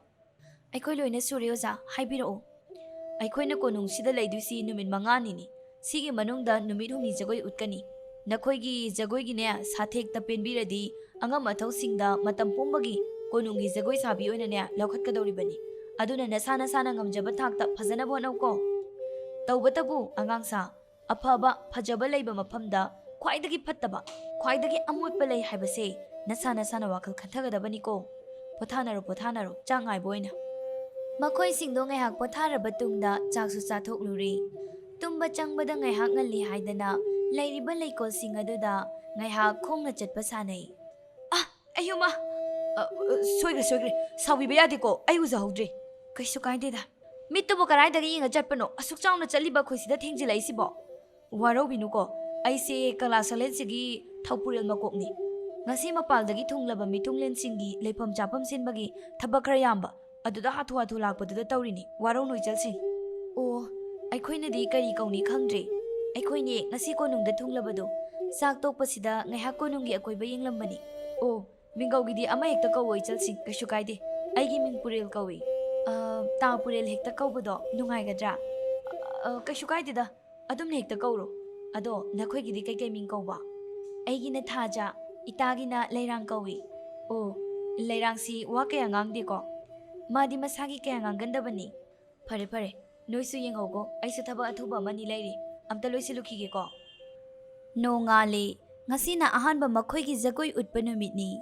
"ꯑꯩꯈꯣꯏ ꯂꯣꯏꯅ ꯁꯨꯔꯦ ꯑꯣꯖꯥ, ꯍꯥꯏꯕꯤꯔꯛꯑꯣ꯫" "ꯑꯩꯈꯣꯏꯅ ꯀꯣꯅꯨꯡꯁꯤꯗ ꯂꯩꯗꯣꯏꯁꯤ ꯅꯨꯃꯤꯠ ꯃꯉꯥꯅꯤꯅꯤ꯫ ꯁꯤꯒꯤ ꯃꯅꯨꯡꯗ ꯅꯨꯃꯤꯠ ꯍꯨꯝꯅꯤ ꯖꯒꯣꯏ ꯎꯠꯀꯅꯤ꯫ ꯅꯈꯣꯏꯒꯤ ꯖꯒꯣꯏꯒꯤꯅꯦ ꯁꯥꯊꯦꯛꯇ ꯄꯦꯟꯕꯤꯔꯗꯤ ꯑꯉꯝ ꯑꯊꯧꯁꯤꯡꯗ ꯃꯇꯝ ꯄꯨꯝꯕꯒꯤ ꯀꯣꯅꯨꯡꯒꯤ ꯖꯒꯣꯏ ꯁꯥꯕꯤ ꯑꯣꯏꯅꯅꯦ ꯂꯧꯈꯠꯀꯗꯧꯔꯤꯕꯅꯤ꯫ ꯑꯗꯨꯅ ꯅꯁꯥ ꯅꯁꯥꯅ ꯉꯝꯖꯕ ꯊꯥꯛꯇ ꯐꯖꯅꯕ ꯍꯣꯠꯅꯧꯀꯣ꯫ ꯇꯧꯕꯇꯕꯨ ꯑꯉꯥꯡꯁꯥ, ꯑꯐꯕ, ꯐꯖꯕ ꯂꯩꯕ ꯃꯐꯝꯗ ꯈ꯭ꯋꯥꯏꯗꯒꯤ ꯐꯠꯇꯕ, ꯈ꯭ꯋꯥꯏꯗꯒꯤ ꯑꯃꯣꯠꯄ ꯂꯩ ꯍꯥꯏꯕꯁꯦ ꯅꯁꯥ ꯅꯁꯥꯅ ꯋꯥꯈꯜ ꯈꯟꯊꯒꯗꯕꯅꯤꯀꯣ꯫ ꯄꯣꯊꯥꯅꯔꯣ, ꯄꯣꯊꯥꯅꯔꯣ, ꯆꯥꯛ ꯉꯥꯏꯕ ꯑꯣꯏꯅ꯫" ꯃꯈꯣꯏꯁꯤꯡꯗꯣ ꯉꯥꯏꯍꯥꯛ ꯄꯣꯊꯥꯔꯕ ꯇꯨꯡꯗ ꯆꯥꯛꯁꯨ ꯆꯥꯊꯣꯛꯂꯨꯔꯦ꯫ ꯇꯨꯝꯕ ꯆꯪꯕꯗ ꯉꯥꯏꯍꯥꯛ ꯉꯜꯂꯤ ꯍꯥꯏꯗꯅ ꯂꯩꯔꯤꯕ ꯂꯩꯀꯣꯜꯁꯤꯡ ꯑꯗꯨꯗ ꯉꯥꯏꯍꯥꯛ ꯈꯣꯡꯅ ꯆꯠꯄ ꯁꯥꯟꯅꯩ꯫ ꯑ, ꯑꯌꯨꯃ! ꯑ, ꯑ, ꯁꯣꯏꯈ꯭ꯔꯦ, ꯁꯣꯏꯈ꯭ꯔꯦ꯫ ꯁꯥꯎꯕꯤꯕ ꯌꯥꯗꯦꯀꯣ, ꯑꯩ ꯎꯖꯍꯧꯗ꯭ꯔꯦ꯫ ꯀꯩꯁꯨ ꯀꯥꯏꯗꯦꯗ꯫ ꯃꯤꯠꯇꯨꯕꯨ ꯀꯗꯥꯏꯗꯒ ꯌꯦꯡꯉ ꯆꯠꯄꯅꯣ? ꯑꯁꯨꯛ ꯆꯥꯎꯅ ꯆꯠꯂꯤꯕ ꯑꯩꯈꯣꯏ ꯁꯤꯗ ꯊꯦꯡꯖꯤꯜꯂꯛꯏꯁꯤꯕꯣ? ꯋꯥꯔꯧꯕꯤꯅꯨꯀꯣ, ꯑꯩꯁꯦ ꯀꯪꯂꯥ ꯁꯂꯦꯠꯁꯤꯒꯤ ꯊꯧꯄꯨꯔꯦꯜ ꯃꯀꯣꯛꯅꯤ꯫ ꯉꯁꯤ ꯃꯄꯥꯜꯗꯒꯤ ꯊꯨꯡꯂꯕ ꯃꯤꯊꯨꯡꯂꯦꯟꯁꯤꯡꯒꯤ ꯂꯩꯐꯝ ꯆꯥꯐꯝ ꯁꯤꯟꯕꯒꯤ ꯊꯕꯛ ꯈꯔ ꯌꯥꯝꯕ, ꯑꯗꯨꯗ ꯍꯥꯊꯨ ꯍꯥꯊꯨ ꯂꯥꯛꯄꯗꯨꯗ ꯇꯧꯔꯤꯅꯤ꯫ ꯋꯥꯔꯧꯅꯨ ꯏꯆꯜꯁꯤꯡ꯫ ꯑꯣ, ꯑꯩꯈꯣꯏꯅꯗꯤ ꯀꯔꯤ ꯀꯧꯅꯤ ꯈꯪꯗ꯭ꯔꯦ꯫ ꯑꯩꯈꯣꯏꯅꯦ ꯉꯁꯤ ꯀꯣꯅꯨꯡꯗ ꯊꯨꯡꯂꯕꯗꯣ꯫ ꯆꯥꯛ ꯇꯣꯛꯄꯁꯤꯗ ꯉꯥꯏꯍꯥꯛ ꯀꯣꯅꯨꯡꯒꯤ ꯑꯀꯣꯏꯕ ꯌꯦꯡꯂꯝꯕꯅꯤ꯫ ꯑꯣ, ꯃꯤꯡꯒꯧꯒꯤꯗꯤ ꯑꯃ ꯍꯦꯛꯇ ꯀꯧꯋꯣ ꯏꯆꯜꯁꯤꯡ, ꯀꯩꯁꯨ ꯀꯥꯏꯗꯦ꯫ ꯑꯩꯒꯤ ꯃꯤꯡ ꯄꯨꯔꯦꯜ ꯀꯧꯏ꯫ ꯑ, ꯇꯥ ꯄꯨꯔꯦꯜ ꯍꯦꯛꯇ ꯀꯧꯕꯗꯣ ꯅꯨꯡꯉꯥꯏꯒꯗ꯭ꯔꯥ? ꯑ, ꯀꯩꯁꯨ ꯀꯥꯏꯗꯦꯗ, ꯑꯗꯨꯝꯅ ꯍꯦꯛꯇ ꯀꯧꯔꯣ꯫ ꯑꯗꯣ ꯅꯈꯣꯏꯒꯤꯗꯤ ꯀꯩꯀꯩ ꯃꯤꯡ ꯀꯧꯕ? ꯑꯩꯒꯤꯅ ꯊꯥꯖ, ꯏꯇꯥꯒꯤꯅ ꯂꯩꯔꯥꯡ ꯀꯧꯏ꯫ ꯑꯣ, ꯂꯩꯔꯥꯡꯁꯤ ꯋꯥ ꯀꯌꯥ ꯉꯥꯡꯗꯦꯀꯣ? ꯃꯥꯗꯤ ꯃꯁꯥꯒꯤ ꯀꯌꯥ ꯉꯥꯡꯒꯟꯗꯕꯅꯤ꯫ ꯐꯔꯦ, ꯐꯔꯦ, ꯅꯣꯏꯁꯨ ꯌꯦꯡꯍꯧꯀꯣ, ꯑꯩꯁꯨ ꯊꯕꯛ ꯑꯊꯨꯕ ꯑꯃꯅꯤ ꯂꯩꯔꯤ, ꯑꯝꯇ ꯂꯣꯏꯁꯤꯜꯂꯨꯈꯤꯒꯦꯀꯣ꯫ ꯅꯣꯡꯉꯥꯜꯂꯦ꯫ ꯉꯁꯤꯅ ꯑꯍꯥꯟꯕ ꯃꯈꯣꯏꯒꯤ ꯖꯒꯣꯏ ꯎꯠꯄ ꯅꯨꯃꯤꯠꯅꯤ꯫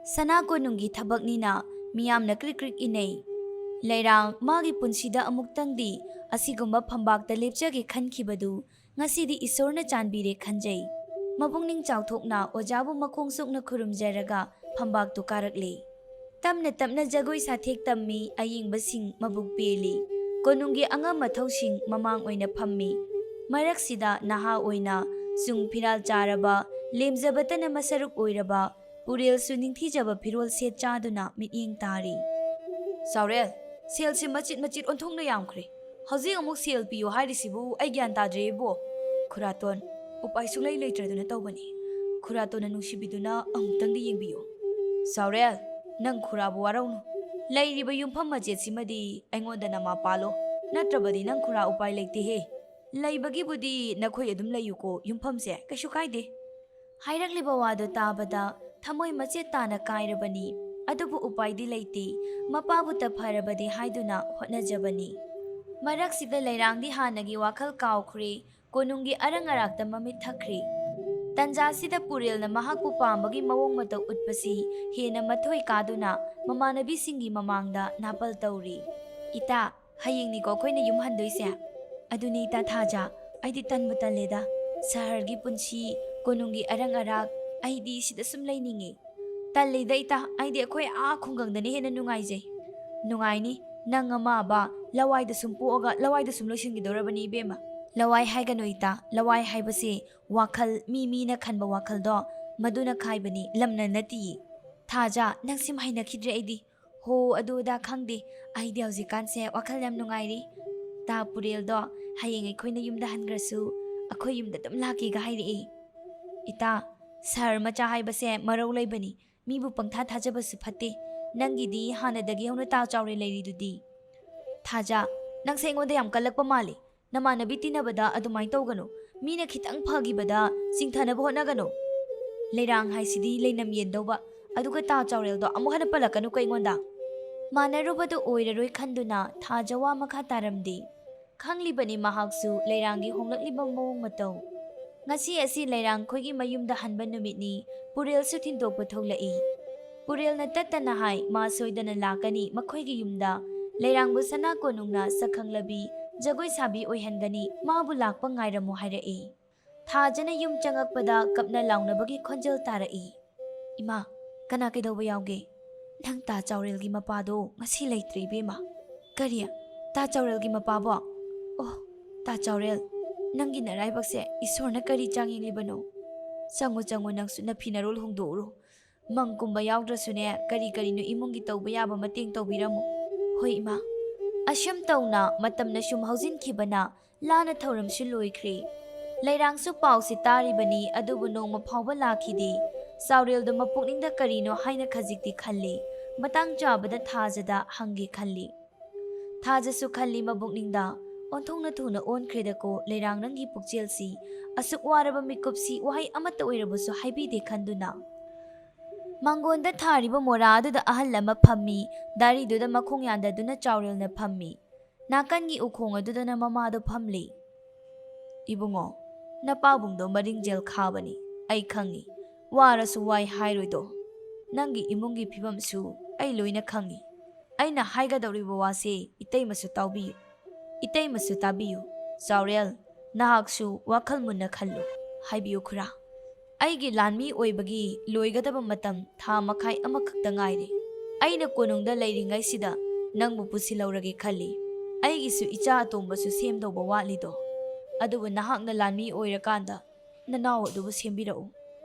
ꯁꯅꯥ ꯀꯣꯅꯨꯡꯒꯤ ꯊꯕꯛꯅꯤꯅ ꯃꯤꯌꯥꯝꯅ ꯀ꯭ꯔꯤꯛ ꯀ꯭ꯔꯤꯛ ꯏꯟꯅꯩ꯫ ꯂꯩꯔꯥꯡ ꯃꯥꯒꯤ ꯄꯨꯟꯁꯤꯗ ꯑꯃꯨꯛꯇꯪꯗꯤ ꯑꯁꯤꯒꯨꯝꯕ ꯐꯝꯕꯥꯛꯇ ꯂꯦꯞꯆꯒꯦ ꯈꯟꯈꯤꯕꯗꯨ ꯉꯁꯤꯗꯤ ꯏꯁꯣꯔꯅ ꯆꯥꯟꯕꯤꯔꯦ ꯈꯟꯖꯩ꯫ ꯃꯄꯨꯛꯅꯤꯡ ꯆꯥꯎꯊꯣꯛꯅ ꯑꯣꯖꯥꯕꯨ ꯃꯈꯣꯡ ꯁꯣꯛꯅ ꯈꯨꯔꯨꯝꯖꯔꯒ ꯐꯝꯕꯥꯛꯇꯨ ꯀꯥꯔꯛꯂꯦ꯫ ꯇꯞꯅ ꯇꯞꯅ ꯖꯒꯣꯏ ꯁꯥꯊꯦꯛ ꯇꯝꯃꯤ꯫ ꯑꯌꯦꯡꯕꯁꯤꯡ ꯃꯕꯨꯛ ꯄꯦꯜꯂꯤ꯫ ꯀꯣꯅꯨꯡꯒꯤ ꯑꯉꯝ ꯑꯊꯧꯁꯤꯡ ꯃꯃꯥꯡ ꯑꯣꯏꯅ ꯐꯝꯃꯤ꯫ ꯃꯔꯛꯁꯤꯗ ꯅꯍꯥ ꯑꯣꯏꯅ ꯆꯨꯡ ꯐꯤꯔꯥꯜ ꯆꯥꯔꯕ, ꯂꯦꯝꯖꯕꯇꯅ ꯃꯁꯔꯨꯛ ꯑꯣꯏꯔꯕ ꯄꯨꯔꯦꯜꯁꯨ ꯅꯤꯡꯊꯤꯖꯕ ꯐꯤꯔꯣꯜ ꯁꯦꯠ ꯆꯥꯗꯨꯅ ꯃꯤꯠꯌꯦꯡ ꯇꯥꯔꯤ꯫ ꯆꯥꯎꯔꯦꯜ, ꯁꯦꯜꯁꯦ ꯃꯆꯤꯠ ꯃꯆꯤꯠ ꯑꯣꯟꯊꯣꯛꯅ ꯌꯥꯝꯈ꯭ꯔꯦ꯫ ꯍꯧꯖꯤꯛ ꯑꯃꯨꯛ ꯁꯦꯜ ꯄꯤꯌꯨ ꯍꯥꯏꯔꯤꯁꯤꯕꯨ ꯑꯩ ꯒ꯭ꯌꯥꯟ ꯇꯥꯗ꯭ꯔꯦ ꯏꯕꯣ꯫ ꯈꯨꯔꯥꯇꯣꯟ, ꯎꯄꯥꯏ ꯁꯨꯡꯂꯩ ꯂꯩꯇ꯭ꯔꯗꯨꯅ ꯇꯧꯕꯅꯤ꯫ ꯈꯨꯔꯥꯇꯣꯟꯅ ꯅꯨꯡꯁꯤꯕꯤꯗꯨꯅ ꯑꯃꯨꯛꯇꯪꯗꯤ ꯌꯦꯡꯕꯤꯌꯨ꯫ ꯆꯥꯎꯔꯦꯜ, ꯅꯪ ꯈꯨꯔꯥꯕꯨ ꯋꯥꯔꯧꯅꯨ꯫ ꯂꯩꯔꯤꯕ ꯌꯨꯝꯐꯝ ꯃꯆꯦꯠꯁꯤꯃꯗꯤ ꯑꯩꯉꯣꯟꯗ ꯅꯃꯥ ꯄꯥꯜꯂꯣ, ꯅꯠꯇ꯭ꯔꯕꯗꯤ ꯅꯪ ꯈꯨꯔꯥ ꯎꯄꯥꯏ ꯂꯩꯇꯦꯍꯦ꯫ ꯂꯩꯕꯒꯤꯕꯨꯗꯤ ꯅꯈꯣꯏ ꯑꯗꯨꯝ ꯂꯩꯌꯨꯀꯣ, ꯌꯨꯝꯐꯝꯁꯦ ꯀꯩꯁꯨ ꯀꯥꯏꯗꯦ꯫ ꯍꯥꯏꯔꯛꯂꯤꯕ ꯋꯥꯗꯨ ꯇꯥꯕꯗ ꯊꯃꯣꯏ ꯃꯆꯦꯠ ꯇꯥꯅ ꯀꯥꯏꯔꯕꯅꯤ꯫ ꯑꯗꯨꯕꯨ ꯎꯄꯥꯏꯗꯤ ꯂꯩꯇꯦ, ꯃꯄꯥꯕꯨ ꯇꯞꯐꯔꯕꯗꯤ ꯍꯥꯏꯗꯨꯅ ꯍꯣꯠꯅꯖꯕꯅꯤ꯫ ꯃꯔꯛꯁꯤꯗ ꯂꯩꯔꯥꯡꯗꯤ ꯍꯥꯟꯅꯒꯤ ꯋꯥꯈꯜ ꯀꯥꯎꯈ꯭ꯔꯦ꯫ ꯀꯣꯅꯨꯡꯒꯤ ꯑꯔꯪ ꯑꯔꯥꯛꯇ ꯃꯃꯤꯠ ꯊꯛꯈ꯭ꯔꯦ꯫ ꯇꯟꯖꯥꯁꯤꯗ ꯄꯨꯔꯦꯜꯅ ꯃꯍꯥꯛꯄꯨ ꯄꯥꯝꯕꯒꯤ ꯃꯑꯣꯡ ꯃꯇꯧ ꯎꯠꯄꯁꯤ ꯍꯦꯟꯅ ꯃꯊꯣꯏ ꯀꯥꯗꯨꯅ ꯃꯃꯥꯟꯅꯕꯤꯁꯤꯡꯒꯤ ꯃꯃꯥꯡꯗ ꯅꯥꯄꯜ ꯇꯧꯔꯤ꯫ "ꯏꯇꯥ, ꯍꯌꯦꯡꯅꯤꯀꯣ ꯑꯩꯈꯣꯏꯅ ꯌꯨꯝ ꯍꯟꯗꯣꯏꯁꯦ?" "ꯑꯗꯨꯅꯤ ꯏꯇꯥ ꯊꯥꯖ, ꯑꯩꯗꯤ ꯇꯟꯕꯨ ꯇꯜꯂꯦꯗ꯫ ꯁꯍꯔꯒꯤ ꯄꯨꯟꯁꯤ, ꯀꯣꯅꯨꯡꯒꯤ ꯑꯔꯪ ꯑꯔꯥꯛ, ꯑꯩꯗꯤ ꯁꯤꯗ ꯁꯨꯝ ꯂꯩꯅꯤꯡꯉꯦ꯫ ꯇꯜꯂꯤꯗ ꯏꯇꯥ, ꯑꯩꯗꯤ ꯑꯩꯈꯣꯏ ꯑꯥ ꯈꯨꯡꯒꯪꯗꯅ ꯍꯦꯟꯅ ꯅꯨꯡꯉꯥꯏꯖꯩ꯫" "ꯅꯨꯡꯉꯥꯏꯅꯤ, ꯅꯪ ꯑꯃ ꯑꯕ ꯂꯋꯥꯏꯗ ꯁꯨꯝ ꯄꯣꯛꯑꯒ ꯂꯋꯥꯏꯗ ꯁꯨꯝ ꯂꯣꯏꯁꯤꯟꯈꯤꯗꯧꯔꯕꯅꯤ ꯏꯕꯦꯝꯃ꯫" "ꯂꯋꯥꯏ ꯍꯥꯏꯒꯅꯨ ꯏꯇꯥ, ꯂꯋꯥꯏ ꯍꯥꯏꯕꯁꯦ ꯋꯥꯈꯜ, ꯃꯤ ꯃꯤꯅ ꯈꯟꯕ ꯋꯥꯈꯜꯗꯣ, ꯃꯗꯨꯅ ꯈꯥꯏꯕꯅꯤ, ꯂꯝꯅ ꯅꯠꯇꯤꯌꯦ꯫" "ꯊꯥꯖ, ꯅꯪ ꯁꯤꯃ ꯍꯩꯅꯈꯤꯗ꯭ꯔꯦ ꯑꯩꯗꯤ꯫ ꯍꯣ, ꯑꯗꯨ ꯑꯗꯥ ꯈꯪꯗꯦ, ꯑꯩꯗꯤ ꯍꯧꯖꯤꯛꯀꯥꯟꯁꯦ ꯋꯥꯈꯜ ꯌꯥꯝ ꯅꯨꯡꯉꯥꯏꯔꯤ꯫ ꯇꯥ ꯄꯨꯔꯦꯜꯗꯣ ꯍꯌꯦꯡ ꯑꯩꯈꯣꯏꯅ ꯌꯨꯝꯗ ꯍꯟꯈ꯭ꯔꯁꯨ ꯑꯩꯈꯣꯏ ꯌꯨꯝꯗ ꯑꯗꯨꯝ ꯂꯥꯛꯀꯦꯒ ꯍꯥꯏꯔꯛꯏ꯫" "ꯏꯇꯥ, ꯁꯍꯔ ꯃꯆꯥ ꯍꯥꯏꯕꯁꯦ ꯃꯔꯧ ꯂꯩꯕꯅꯤ, ꯃꯤꯕꯨ ꯄꯪꯊꯥ ꯊꯥꯖꯕꯁꯨ ꯐꯠꯇꯦ꯫ ꯅꯪꯒꯤꯗꯤ ꯍꯥꯟꯅꯗꯒꯤ ꯍꯧꯅ ꯇꯥ ꯆꯥꯎꯔꯦꯜ ꯂꯩꯔꯤꯗꯨꯗꯤ꯫" "ꯊꯥꯖ, ꯅꯪꯁꯦ ꯑꯩꯉꯣꯟꯗ ꯌꯥꯝ ꯀꯜꯂꯛꯄ ꯃꯥꯜꯂꯤ꯫ ꯅꯃꯥꯟꯅꯕꯤ ꯇꯤꯟꯅꯕꯗ ꯑꯗꯨꯃꯥꯏꯅ ꯇꯧꯒꯅꯨ꯫ ꯃꯤꯅ ꯈꯤꯇꯪ ꯐꯈꯤꯕꯗ ꯆꯤꯡꯊꯅꯕ ꯍꯣꯠꯅꯒꯅꯨ꯫ ꯂꯩꯔꯥꯡ ꯍꯥꯏꯁꯤꯗꯤ ꯂꯩꯅꯝ ꯌꯦꯟꯗꯧꯕ, ꯑꯗꯨꯒ ꯇꯥ ꯆꯥꯎꯔꯦꯜꯗꯣ ꯑꯃꯨꯛ ꯍꯟꯅ ꯄꯜꯂꯛꯀꯅꯨꯀꯣ ꯑꯩꯉꯣꯟꯗ꯫" ꯃꯥꯟꯅꯔꯨꯕꯗꯨ ꯑꯣꯏꯔꯔꯣꯏ ꯈꯟꯗꯨꯅ ꯊꯥꯖ ꯋꯥ ꯃꯈꯥ ꯇꯥꯔꯝꯗꯦ꯫ ꯈꯪꯂꯤꯕꯅꯤ ꯃꯍꯥꯛꯁꯨ ꯂꯩꯔꯥꯡꯒꯤ ꯍꯣꯡꯂꯛꯂꯤꯕ ꯃꯑꯣꯡ ꯃꯇꯧ꯫ ꯉꯁꯤ ꯑꯁꯤ ꯂꯩꯔꯥꯡ ꯈꯣꯏꯒꯤ ꯃꯌꯨꯝꯗ ꯍꯟꯕ ꯅꯨꯃꯤꯠꯅꯤ꯫ ꯄꯨꯔꯦꯜꯁꯨ ꯊꯤꯟꯗꯣꯛꯄ ꯊꯣꯛꯂꯛꯏ꯫ ꯄꯨꯔꯦꯜꯅ ꯇꯠꯇꯅ ꯍꯥꯏ, ꯃꯥ ꯁꯣꯏꯗꯅ ꯂꯥꯛꯀꯅꯤ ꯃꯈꯣꯏꯒꯤ ꯌꯨꯝꯗ꯫ ꯂꯩꯔꯥꯡꯕꯨ ꯁꯅꯥ ꯀꯣꯅꯨꯡꯅ ꯁꯛꯈꯪꯂꯕꯤ ꯖꯒꯣꯏ ꯁꯥꯕꯤ ꯑꯣꯏꯍꯟꯒꯅꯤ, ꯃꯥꯕꯨ ꯂꯥꯛꯄ ꯉꯥꯏꯔꯝꯃꯨ ꯍꯥꯏꯔꯛꯏ꯫ ꯊꯥꯖꯅ ꯌꯨꯝ ꯆꯪꯉꯛꯄꯗ ꯀꯞꯅ ꯂꯥꯎꯅꯕꯒꯤ ꯈꯣꯟꯖꯦꯜ ꯇꯥꯔꯛꯏ꯫ "ꯏꯃꯥ, ꯀꯅꯥ ꯀꯩꯗꯧꯕ ꯌꯥꯎꯒꯦ? ꯅꯪ ꯇꯥ ꯆꯥꯎꯔꯦꯜꯒꯤ ꯃꯄꯥꯗꯣ ꯉꯁꯤ ꯂꯩꯇ꯭ꯔꯦ ꯏꯕꯦꯝꯃ꯫" "ꯀꯔꯤ? ꯇꯥ ꯆꯥꯎꯔꯦꯜꯒꯤ ꯃꯄꯥꯕꯣ? ꯑꯣ, ꯇꯥ ꯆꯥꯎꯔꯦꯜ, ꯅꯪꯒꯤ ꯅꯔꯥꯏꯕꯛꯁꯦ ꯏꯁꯣꯔꯅ ꯀꯔꯤ ꯆꯥꯡ ꯌꯦꯡꯂꯤꯕꯅꯣ? ꯆꯪꯉꯨ, ꯆꯪꯉꯨ, ꯅꯪꯁꯨ ꯅꯐꯤ ꯅꯔꯣꯜ ꯍꯣꯡꯗꯣꯛꯎꯔꯣ꯫ ꯃꯪꯒꯨꯝꯕ ꯌꯥꯎꯗ꯭ꯔꯁꯨꯅꯦ, ꯀꯔꯤ ꯀꯔꯤꯅꯣ ꯏꯃꯨꯡꯒꯤ ꯇꯧꯕ ꯌꯥꯕ ꯃꯇꯦꯡ ꯇꯧꯕꯤꯔꯝꯃꯨ꯫" "ꯍꯣꯏ ꯏꯃꯥ꯫" ꯑꯁꯨꯝ ꯇꯧꯅ ꯃꯇꯝꯅ ꯁꯨꯝ ꯍꯧꯖꯤꯟꯈꯤꯕꯅ ꯂꯥꯟꯅ ꯊꯧꯔꯝꯁꯨ ꯂꯣꯏꯈ꯭ꯔꯦ꯫ ꯂꯩꯔꯥꯡꯁꯨ ꯄꯥꯎꯁꯤ ꯇꯥꯔꯤꯕꯅꯤ, ꯑꯗꯨꯕꯨ ꯅꯣꯡꯃ ꯐꯥꯎꯕ ꯂꯥꯛꯈꯤꯗꯦ꯫ ꯆꯥꯎꯔꯦꯜꯗꯣ ꯃꯄꯨꯛꯅꯤꯡꯗ ꯀꯔꯤꯅꯣ ꯍꯥꯏꯅ ꯈꯖꯤꯛꯇꯤ ꯈꯜꯂꯤ꯫ ꯃꯇꯥꯡ ꯆꯥꯕꯗ ꯊꯥꯖꯗ ꯍꯪꯒꯦ ꯈꯜꯂꯤ꯫ ꯊꯥꯖꯁꯨ ꯈꯜꯂꯤ ꯃꯕꯨꯛꯅꯤꯡꯗ, "ꯑꯣꯟꯊꯣꯛꯅ ꯊꯨꯅ ꯑꯣꯟꯈ꯭ꯔꯦꯗꯀꯣ ꯂꯩꯔꯥꯡ ꯅꯪꯒꯤ ꯄꯨꯛꯆꯦꯜꯁꯤ꯫ ꯑꯁꯨꯛ ꯋꯥꯔꯕ ꯃꯤꯀꯨꯞꯁꯤ ꯋꯥꯍꯩ ꯑꯃꯠꯇ ꯑꯣꯏꯔꯕꯁꯨ ꯍꯥꯏꯕꯤꯗꯦ" ꯈꯟꯗꯨꯅ꯫ ꯃꯥꯡꯒꯣꯟꯗ ꯊꯥꯔꯤꯕ ꯃꯣꯔꯥ ꯑꯗꯨꯗ ꯑꯍꯜ ꯑꯃ ꯐꯝꯃꯤ꯫ ꯗꯥꯔꯤꯗꯨꯗ ꯃꯈꯣꯡ ꯌꯥꯟꯗꯗꯨꯅ ꯆꯥꯎꯔꯦꯜꯅ ꯐꯝꯃꯤ꯫ ꯅꯥꯀꯟꯒꯤ ꯎꯈꯣꯡ ꯑꯗꯨꯗꯅ ꯃꯃꯥꯗꯣ ꯐꯝꯂꯤ꯫ "ꯏꯕꯨꯡꯉꯣ, ꯅꯄꯥꯕꯨꯡꯗꯣ ꯃꯔꯤꯡꯖꯦꯜ ꯈꯥꯕꯅꯤ, ꯑꯩ ꯈꯪꯉꯤ꯫ ꯋꯥꯔꯁꯨ ꯋꯥꯏ ꯍꯥꯏꯔꯣꯏꯗꯣ꯫ ꯅꯪꯒꯤ ꯏꯃꯨꯡꯒꯤ ꯐꯤꯕꯝꯁꯨ ꯑꯩ ꯂꯣꯏꯅ ꯈꯪꯉꯤ꯫ ꯑꯩꯅ ꯍꯥꯏꯒꯗꯧꯔꯤꯕ ꯋꯥꯁꯦ ꯏꯇꯩꯃꯁꯨ ꯇꯥꯎꯕꯤꯌꯨ꯫ ꯏꯇꯩꯃꯁꯨ ꯇꯥꯕꯤꯌꯨ꯫ ꯆꯥꯎꯔꯦꯜ, ꯅꯍꯥꯛꯁꯨ ꯋꯥꯈꯜ ꯃꯨꯟꯅ ꯈꯜꯂꯨ꯫ ꯍꯥꯏꯕꯤꯌꯨ ꯈꯨꯔꯥ꯫ ꯑꯩꯒꯤ ꯂꯥꯟꯃꯤ ꯑꯣꯏꯕꯒꯤ ꯂꯣꯏꯒꯗꯕ ꯃꯇꯝ ꯊꯥ ꯃꯈꯥꯏ ꯑꯃꯈꯛꯇ ꯉꯥꯏꯔꯦ꯫ ꯑꯩꯅ ꯀꯣꯅꯨꯡꯗ ꯂꯩꯔꯤꯉꯩꯁꯤꯗ ꯅꯪꯕꯨ ꯄꯨꯁꯤꯜꯍꯧꯔꯒꯦ ꯈꯜꯂꯤ꯫ ꯑꯩꯒꯤꯁꯨ ꯏꯆꯥ ꯑꯇꯣꯝꯕꯁꯨ ꯁꯦꯝꯗꯧꯕ ꯋꯥꯠꯂꯤꯗꯣ꯫ ꯑꯗꯨꯕꯨ ꯅꯍꯥꯛꯅ ꯂꯥꯟꯃꯤ ꯑꯣꯏꯔꯀꯥꯟꯗ ꯅꯅꯥꯎ ꯑꯗꯨꯕꯨ ꯁꯦꯝꯕꯤꯔꯛꯎ꯫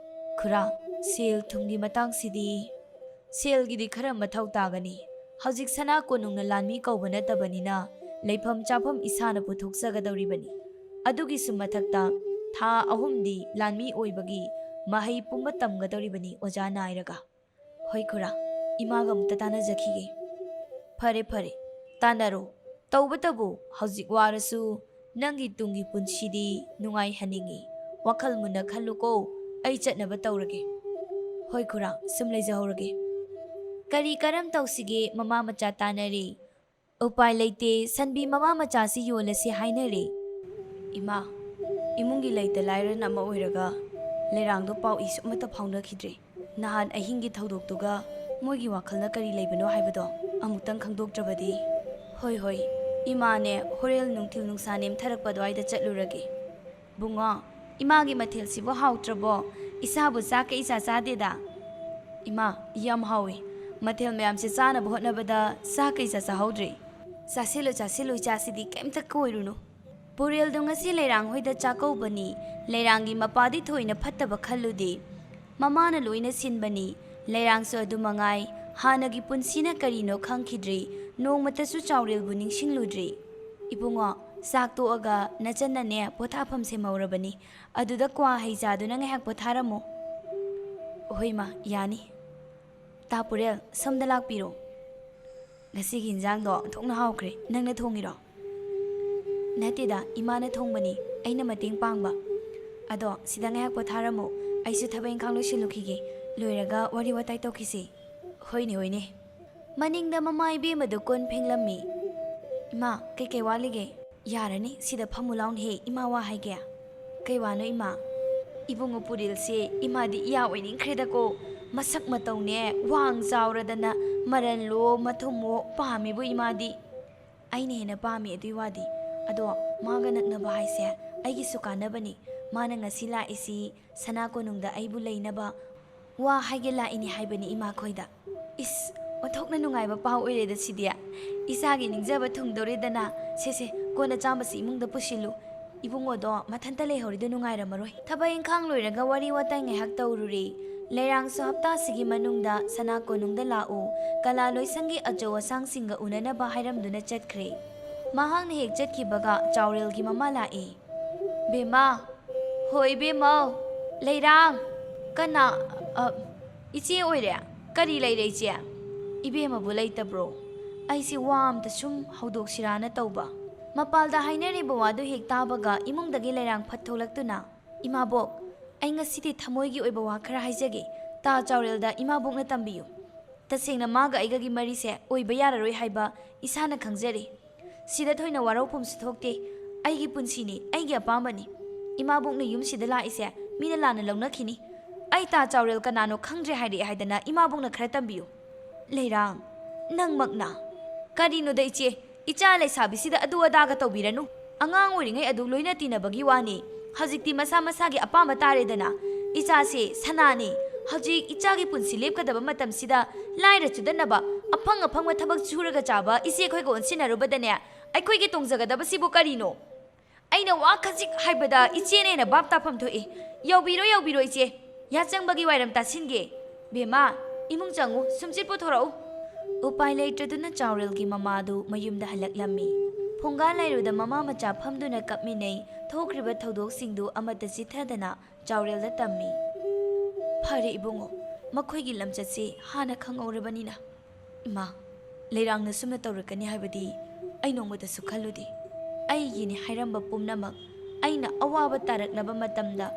ꯈꯨꯔꯥ, ꯁꯦꯜ ꯊꯨꯝꯒꯤ ꯃꯇꯥꯡꯁꯤꯗꯤ, ꯁꯦꯜꯒꯤꯗꯤ ꯈꯔ ꯃꯊꯧ ꯇꯥꯒꯅꯤ꯫ ꯍꯧꯖꯤꯛ ꯁꯅꯥ ꯀꯣꯅꯨꯡꯅ ꯂꯥꯟꯃꯤ ꯀꯧꯕ ꯅꯠꯇꯕꯅꯤꯅ ꯂꯩꯐꯝ ꯆꯥꯐꯝ ꯏꯁꯥꯅ ꯄꯨꯊꯣꯛꯆꯒꯗꯧꯔꯤꯕꯅꯤ꯫ ꯑꯗꯨꯒꯤꯁꯨ ꯃꯊꯛꯇ ꯊꯥ ꯑꯍꯨꯝꯗꯤ ꯂꯥꯟꯃꯤ ꯑꯣꯏꯕꯒꯤ ꯃꯍꯩ ꯄꯨꯝꯕ ꯇꯝꯒꯗꯧꯔꯤꯕꯅꯤ ꯑꯣꯖꯥ ꯅꯥꯏꯔꯒ꯫ ꯍꯣꯏ ꯈꯨꯔꯥ, ꯏꯃꯥꯒ ꯑꯃꯨꯛꯇ ꯇꯥꯟꯅꯖꯈꯤꯒꯦ꯫ ꯐꯔꯦ ꯐꯔꯦ, ꯇꯥꯟꯅꯔꯣ꯫ ꯇꯧꯕꯇꯕꯨ ꯍꯧꯖꯤꯛ ꯋꯥꯔꯁꯨ ꯅꯪꯒꯤ ꯇꯨꯡꯒꯤ ꯄꯨꯟꯁꯤꯗꯤ ꯅꯨꯡꯉꯥꯏꯍꯟꯅꯤꯡꯏ꯫ ꯋꯥꯈꯜ ꯃꯨꯟꯅ ꯈꯜꯂꯨꯀꯣ, ꯑꯩ ꯆꯠꯅꯕ ꯇꯧꯔꯒꯦ꯫ ꯍꯣꯏ ꯈꯨꯔꯥ, ꯁꯨꯝ ꯂꯩꯖꯍꯧꯔꯒꯦ꯫ ꯀꯔꯤ ꯀꯔꯝ ꯇꯧꯁꯤꯒꯦ ꯃꯃꯥ ꯃꯆꯥ ꯇꯥꯟꯅꯔꯦ꯫ ꯎꯄꯥꯏ ꯂꯩꯇꯦ, ꯁꯟꯕꯤ ꯃꯃꯥ ꯃꯆꯥꯁꯤ ꯌꯣꯜꯂꯁꯤ ꯍꯥꯏꯅꯔꯦ꯫ ꯏꯃꯥ, ꯏꯃꯨꯡꯒꯤ ꯂꯩꯇ ꯂꯥꯏꯔꯅ ꯑꯃ ꯑꯣꯏꯔꯒ ꯂꯩꯔꯥꯡꯗꯣ ꯄꯥꯎ ꯏꯁꯨ ꯑꯃꯠꯇ ꯐꯥꯎꯅꯈꯤꯗ꯭ꯔꯦ꯫ ꯅꯍꯥꯟ ꯑꯍꯤꯡꯒꯤ ꯊꯧꯗꯣꯛꯇꯨꯒ ꯃꯣꯏꯒꯤ ꯋꯥꯈꯜꯅ ꯀꯔꯤ ꯂꯩꯕꯅꯣ ꯍꯥꯏꯕꯗꯣ ꯑꯃꯨꯛꯇꯪ ꯈꯪꯗꯣꯛꯇ꯭ꯔꯕꯗꯤ꯫ ꯍꯣꯏ ꯍꯣꯏ, ꯏꯃꯥꯅꯦ ꯍꯣꯔꯦꯟ ꯅꯨꯡꯊꯤꯜ ꯅꯨꯡꯁꯥ ꯅꯦꯝꯊꯔꯛꯄ ꯑꯗꯨꯋꯥꯏꯗ ꯆꯠꯂꯨꯔꯒꯦ꯫ ꯕꯨꯡꯉꯣ, ꯏꯃꯥꯒꯤ ꯃꯊꯦꯜꯁꯤꯕꯨ ꯍꯥꯎꯇ꯭ꯔꯕꯣ? ꯏꯁꯥꯕꯨ ꯆꯥꯛꯀ ꯏꯆꯥ ꯆꯥꯗꯦꯗ꯫ ꯏꯃꯥ, ꯌꯥꯝ ꯍꯥꯎꯏ꯫ ꯃꯊꯦꯜ ꯃꯌꯥꯝꯁꯦ ꯆꯥꯅꯕ ꯍꯣꯠꯅꯕꯗ ꯆꯥꯛꯀ ꯏꯆꯥ ꯆꯥꯍꯧꯗ꯭ꯔꯦ꯫ ꯆꯥꯁꯤꯜꯂꯨ ꯆꯥꯁꯤꯜꯂꯨ, ꯏꯆꯥꯁꯤꯗꯤ ꯀꯩꯝꯇ ꯀꯣꯏꯔꯨꯅꯨ꯫ ꯄꯨꯔꯦꯜꯗꯣ ꯉꯁꯤ ꯂꯩꯔꯥꯡ ꯍꯣꯏꯗ ꯆꯥꯛꯀꯧꯕꯅꯤ, ꯂꯩꯔꯥꯡꯒꯤ ꯃꯄꯥꯗꯤ ꯊꯣꯏꯅ ꯐꯠꯇꯕ ꯈꯜꯂꯨꯗꯦ꯫ ꯃꯃꯥꯅ ꯂꯣꯏꯅ ꯁꯤꯟꯕꯅꯤ꯫ ꯂꯩꯔꯥꯡꯁꯨ ꯑꯗꯨ ꯃꯉꯥꯏ, ꯍꯥꯟꯅꯒꯤ ꯄꯨꯟꯁꯤꯅ ꯀꯔꯤꯅꯣ ꯈꯪꯈꯤꯗ꯭ꯔꯤ, ꯅꯣꯡꯃꯇꯁꯨ ꯆꯥꯎꯔꯦꯜꯕꯨ ꯅꯤꯡꯁꯤꯡꯂꯨꯗ꯭ꯔꯤ꯫ ꯏꯕꯨꯡꯉꯣ, ꯆꯥꯛ ꯇꯣꯛꯑꯒ ꯅꯆꯟꯅꯅꯦ ꯄꯣꯊꯥꯐꯝ ꯁꯦꯝꯍꯧꯔꯕꯅꯤ, ꯑꯗꯨꯗ ꯀ꯭ꯋꯥ ꯍꯩ ꯆꯥꯗꯨꯅ ꯉꯥꯏꯍꯥꯛ ꯄꯣꯊꯥꯔꯝꯃꯣ꯫ ꯍꯣꯏ ꯃꯥ, ꯌꯥꯅꯤ꯫ ꯇꯥ ꯄꯨꯔꯦꯜ, ꯁꯣꯝꯗ ꯂꯥꯛꯄꯤꯔꯣ꯫ ꯉꯁꯤꯒꯤ ꯏꯟꯖꯥꯡꯗꯣ ꯑꯣꯟꯊꯣꯛꯅ ꯍꯥꯎꯈ꯭ꯔꯦ꯫ ꯅꯪꯅ ꯊꯣꯡꯉꯤꯔꯣ? ꯅꯠꯇꯦꯗ, ꯏꯃꯥꯅ ꯊꯣꯡꯕꯅꯤ, ꯑꯩꯅ ꯃꯇꯦꯡ ꯄꯥꯡꯕ꯫ ꯑꯗꯣ ꯁꯤꯗ ꯉꯥꯏꯍꯥꯛ ꯄꯣꯊꯥꯔꯝꯃꯣ, ꯑꯩꯁꯨ ꯊꯕꯛ ꯏꯪꯈꯥꯡ ꯂꯣꯏꯁꯤꯜꯂꯨꯈꯤꯒꯦ꯫ ꯂꯣꯏꯔꯒ ꯋꯥꯔꯤ ꯋꯥꯇꯥꯏ ꯇꯧꯈꯤꯁꯤ꯫ ꯍꯣꯏꯅꯦ, ꯍꯣꯏꯅꯦ꯫ ꯃꯅꯤꯡꯗ ꯃꯃꯥ ꯏꯕꯦꯝꯃꯗꯨ ꯀꯣꯟ ꯐꯦꯡꯂꯝꯃꯤ꯫ ꯏꯃꯥ, ꯀꯩꯀꯩ ꯋꯥꯠꯂꯤꯒꯦ? ꯌꯥꯔꯅꯤ, ꯁꯤꯗ ꯐꯝꯃꯨ ꯂꯥꯎꯅꯦꯍꯦ, ꯏꯃꯥ ꯋꯥ ꯍꯥꯏꯒꯦ꯫ ꯀꯩ ꯋꯥꯅꯣ ꯏꯃꯥ? ꯏꯕꯨꯡꯉꯣ ꯄꯨꯔꯦꯜꯁꯦ ꯏꯃꯥꯗꯤ ꯏꯌꯥ ꯑꯣꯏꯅꯤꯡꯈ꯭ꯔꯦꯗꯀꯣ꯫ ꯃꯁꯛ ꯃꯇꯧꯅꯦ, ꯋꯥꯡ ꯆꯥꯎꯔꯗꯅ ꯃꯔꯜꯂꯣ ꯃꯊꯨꯝꯃꯣ ꯄꯥꯝꯃꯤꯕꯨ ꯏꯃꯥꯗꯤ꯫ ꯑꯩꯅ ꯍꯦꯟꯅ ꯄꯥꯝꯃꯤ ꯑꯗꯨꯏ ꯋꯥꯗꯤ꯫ ꯑꯗꯣ ꯃꯥꯒ ꯅꯛꯅꯕ ꯍꯥꯏꯁꯦ ꯑꯩꯒꯤꯁꯨ ꯀꯥꯟꯅꯕꯅꯤ꯫ ꯃꯥꯅ ꯉꯁꯤ ꯂꯥꯛꯏꯁꯤ ꯁꯅꯥ ꯀꯣꯅꯨꯡꯗ ꯑꯩꯕꯨ ꯂꯩꯅꯕ ꯋꯥ ꯍꯥꯏꯒꯦ ꯂꯥꯛꯏꯅꯤ ꯍꯥꯏꯕꯅꯤ ꯏꯃꯥꯈꯣꯏꯗ꯫ ꯏꯁ, ꯑꯣꯟꯊꯣꯛꯅ ꯅꯨꯡꯉꯥꯏꯕ ꯄꯥꯎ ꯑꯣꯏꯔꯦꯗ ꯁꯤꯗꯤ꯫ ꯏꯆꯥꯒꯤ ꯅꯤꯡꯖꯕ ꯊꯨꯡꯗꯧꯔꯦꯗꯅ꯫ ꯁꯦ ꯁꯦ, ꯀꯣꯟꯅ ꯆꯥꯝꯕꯁꯤ ꯏꯃꯨꯡꯗ ꯄꯨꯁꯤꯜꯂꯨ꯫ ꯏꯕꯨꯡꯉꯣꯗꯣ ꯃꯊꯟꯇ ꯂꯩꯍꯧꯔꯤꯗꯣ ꯅꯨꯡꯉꯥꯏꯔꯝꯃꯔꯣꯏ꯫ ꯊꯕꯛ ꯏꯪꯈꯥꯡ ꯂꯣꯏꯔꯒ ꯋꯥꯔꯤ ꯋꯥꯇꯥꯏ ꯉꯥꯏꯍꯥꯛ ꯇꯧꯔꯨꯔꯦ꯫ ꯂꯩꯔꯥꯡꯁꯨ ꯍꯞꯇꯥꯁꯤꯒꯤ ꯃꯅꯨꯡꯗ ꯁꯅꯥ ꯀꯣꯅꯨꯡꯗ ꯂꯥꯛꯎ, ꯀꯂꯥ ꯂꯣꯏꯁꯪꯒꯤ ꯑꯆꯧ ꯑꯁꯥꯡꯁꯤꯡꯒ ꯎꯅꯅꯕ ꯍꯥꯏꯔꯝꯗꯨꯅ ꯆꯠꯈ꯭ꯔꯦ꯫ ꯃꯍꯥꯛꯅ ꯍꯦꯛ ꯆꯠꯈꯤꯕꯒ ꯆꯥꯎꯔꯦꯜꯒꯤ ꯃꯃꯥ ꯂꯥꯛꯏ꯫ "ꯕꯦꯝꯃ!" "ꯍꯣꯏ ꯏꯕꯦꯝꯃꯧ!" "ꯂꯩꯔꯥꯡ!" "ꯀꯅꯥ? ꯑ, ꯏꯆꯦ ꯑꯣꯏꯔꯦ? ꯀꯔꯤ ꯂꯩꯔꯦ ꯏꯆꯦ?" "ꯏꯕꯦꯝꯃꯕꯨ ꯂꯩꯇꯕ꯭ꯔꯣ? ꯑꯩꯁꯦ ꯋꯥ ꯑꯝꯇ ꯁꯨꯝ ꯍꯧꯗꯣꯛꯁꯤꯔꯥꯅ ꯇꯧꯕ꯫" ꯃꯄꯥꯜꯗ ꯍꯥꯏꯅꯔꯤꯕ ꯋꯥꯗꯨ ꯍꯦꯛ ꯇꯥꯕꯒ ꯏꯃꯨꯡꯗꯒꯤ ꯂꯩꯔꯥꯡ ꯐꯠ ꯊꯣꯛꯂꯛꯇꯨꯅ, "ꯏꯃꯥꯕꯣꯛ, ꯑꯩ ꯉꯁꯤꯗꯤ ꯊꯃꯣꯏꯒꯤ ꯑꯣꯏꯕ ꯋꯥ ꯈꯔ ꯍꯥꯏꯖꯒꯦ꯫ ꯇꯥ ꯆꯥꯎꯔꯦꯜꯗ ꯏꯃꯥꯕꯣꯛꯅ ꯇꯝꯕꯤꯌꯨ꯫ ꯇꯁꯦꯡꯅ ꯃꯥꯒ ꯑꯩꯒꯒꯤ ꯃꯔꯤꯁꯦ ꯑꯣꯏꯕ ꯌꯥꯔꯔꯣꯏ ꯍꯥꯏꯕ ꯏꯁꯥꯅ ꯈꯪꯖꯔꯦ꯫ ꯁꯤꯗ ꯊꯣꯏꯅ ꯋꯥꯔꯧꯐꯝꯁꯨ ꯊꯣꯛꯇꯦ꯫ ꯑꯩꯒꯤ ꯄꯨꯟꯁꯤꯅꯤ, ꯑꯩꯒꯤ ꯑꯄꯥꯝꯕꯅꯤ꯫ ꯏꯃꯥꯕꯣꯛꯅ ꯌꯨꯝꯁꯤꯗ ꯂꯥꯛꯏꯁꯦ ꯃꯤꯅ ꯂꯥꯟꯅ ꯂꯧꯅꯈꯤꯅꯤ꯫ ꯑꯩ ꯇꯥ ꯆꯥꯎꯔꯦꯜ ꯀꯅꯥꯅꯣ ꯈꯪꯗ꯭ꯔꯦ ꯍꯥꯏꯔꯛꯑꯦ ꯍꯥꯏꯗꯅ ꯏꯃꯥꯕꯣꯛꯅ ꯈꯔ ꯇꯝꯕꯤꯌꯨ꯫" "ꯂꯩꯔꯥꯡ, ꯅꯪꯃꯛꯅ?" "ꯀꯔꯤꯅꯣꯗ ꯏꯆꯦ, ꯏꯆꯥ ꯂꯩꯁꯥꯕꯤꯁꯤꯗ ꯑꯗꯨ ꯑꯗꯥꯒ ꯇꯧꯕꯤꯔꯅꯨ꯫ ꯑꯉꯥꯡ ꯑꯣꯏꯔꯤꯉꯩ ꯑꯗꯨ ꯂꯣꯏꯅ ꯇꯤꯟꯅꯕꯒꯤ ꯋꯥꯅꯤ꯫ ꯍꯧꯖꯤꯛꯇꯤ ꯃꯁꯥ ꯃꯁꯥꯒꯤ ꯑꯄꯥꯝꯕ ꯇꯥꯔꯦꯗꯅ꯫ ꯏꯆꯥꯁꯦ ꯁꯅꯥꯅꯤ꯫ ꯍꯧꯖꯤꯛ ꯏꯆꯥꯒꯤ ꯄꯨꯟꯁꯤ ꯂꯦꯞꯀꯗꯕ ꯃꯇꯝꯁꯤꯗ ꯂꯥꯏꯔ ꯆꯨꯗꯅꯕ ꯑꯐꯪ ꯑꯐꯪꯕ ꯊꯕꯛ ꯁꯨꯔꯒ ꯆꯥꯕ ꯏꯆꯦꯈꯣꯏꯒ ꯑꯣꯟꯁꯤꯟꯅꯔꯨꯕꯗꯅꯦ, ꯑꯩꯈꯣꯏꯒꯤ ꯇꯣꯡꯖꯒꯗꯕꯁꯤꯕꯨ ꯀꯔꯤꯅꯣ?" "ꯑꯩꯅ ꯋꯥ ꯈꯖꯤꯛ ꯍꯥꯏꯕꯗ ꯏꯆꯦꯅ ꯍꯦꯟꯅ ꯚꯥꯞ ꯇꯥꯐꯝ ꯊꯣꯛꯏ꯫ ꯌꯥꯎꯕꯤꯔꯣ, ꯌꯥꯎꯕꯤꯔꯣ ꯏꯆꯦ꯫ ꯌꯥꯆꯪꯕꯒꯤ ꯋꯥꯏꯔꯝ ꯇꯥꯁꯤꯟꯒꯦ꯫ ꯕꯦꯝꯃ, ꯏꯃꯨꯡ ꯆꯪꯉꯨ, ꯁꯨꯝꯆꯤꯠ ꯄꯨꯊꯣꯔꯛꯎ꯫" ꯎꯄꯥꯏ ꯂꯩꯇ꯭ꯔꯗꯨꯅ ꯆꯥꯎꯔꯦꯜꯒꯤ ꯃꯃꯥꯗꯨ ꯃꯌꯨꯝꯗ ꯍꯜꯂꯛꯂꯝꯃꯤ꯫ ꯐꯨꯡꯒꯥ ꯂꯥꯏꯔꯨꯗ ꯃꯃꯥ ꯃꯆꯥ ꯐꯝꯗꯨꯅ ꯀꯞꯃꯤꯟꯅꯩ꯫ ꯊꯣꯛꯈ꯭ꯔꯤꯕ ꯊꯧꯗꯣꯛꯁꯤꯡꯗꯨ ꯑꯃꯠꯇ ꯆꯤꯠꯊꯗꯅ ꯆꯥꯎꯔꯦꯜꯗ ꯇꯝꯃꯤ꯫ "ꯐꯔꯦ ꯏꯕꯨꯡꯉꯣ, ꯃꯈꯣꯏꯒꯤ ꯂꯝꯆꯠꯁꯤ ꯍꯥꯟꯅ ꯈꯪꯍꯧꯔꯕꯅꯤꯅ꯫" "ꯏꯃꯥ, ꯂꯩꯔꯥꯡꯅ ꯁꯨꯝꯅ ꯇꯧꯔꯛꯀꯅꯤ ꯍꯥꯏꯕꯗꯤ ꯑꯩ ꯅꯣꯡꯃꯇꯁꯨ ꯈꯜꯂꯨꯗꯦ꯫ ꯑꯩꯒꯤꯅꯤ ꯍꯥꯏꯔꯝꯕ ꯄꯨꯝꯅꯃꯛ ꯑꯩꯅ ꯑꯋꯥꯕ ꯇꯥꯔꯛꯅꯕ ꯃꯇꯝꯗ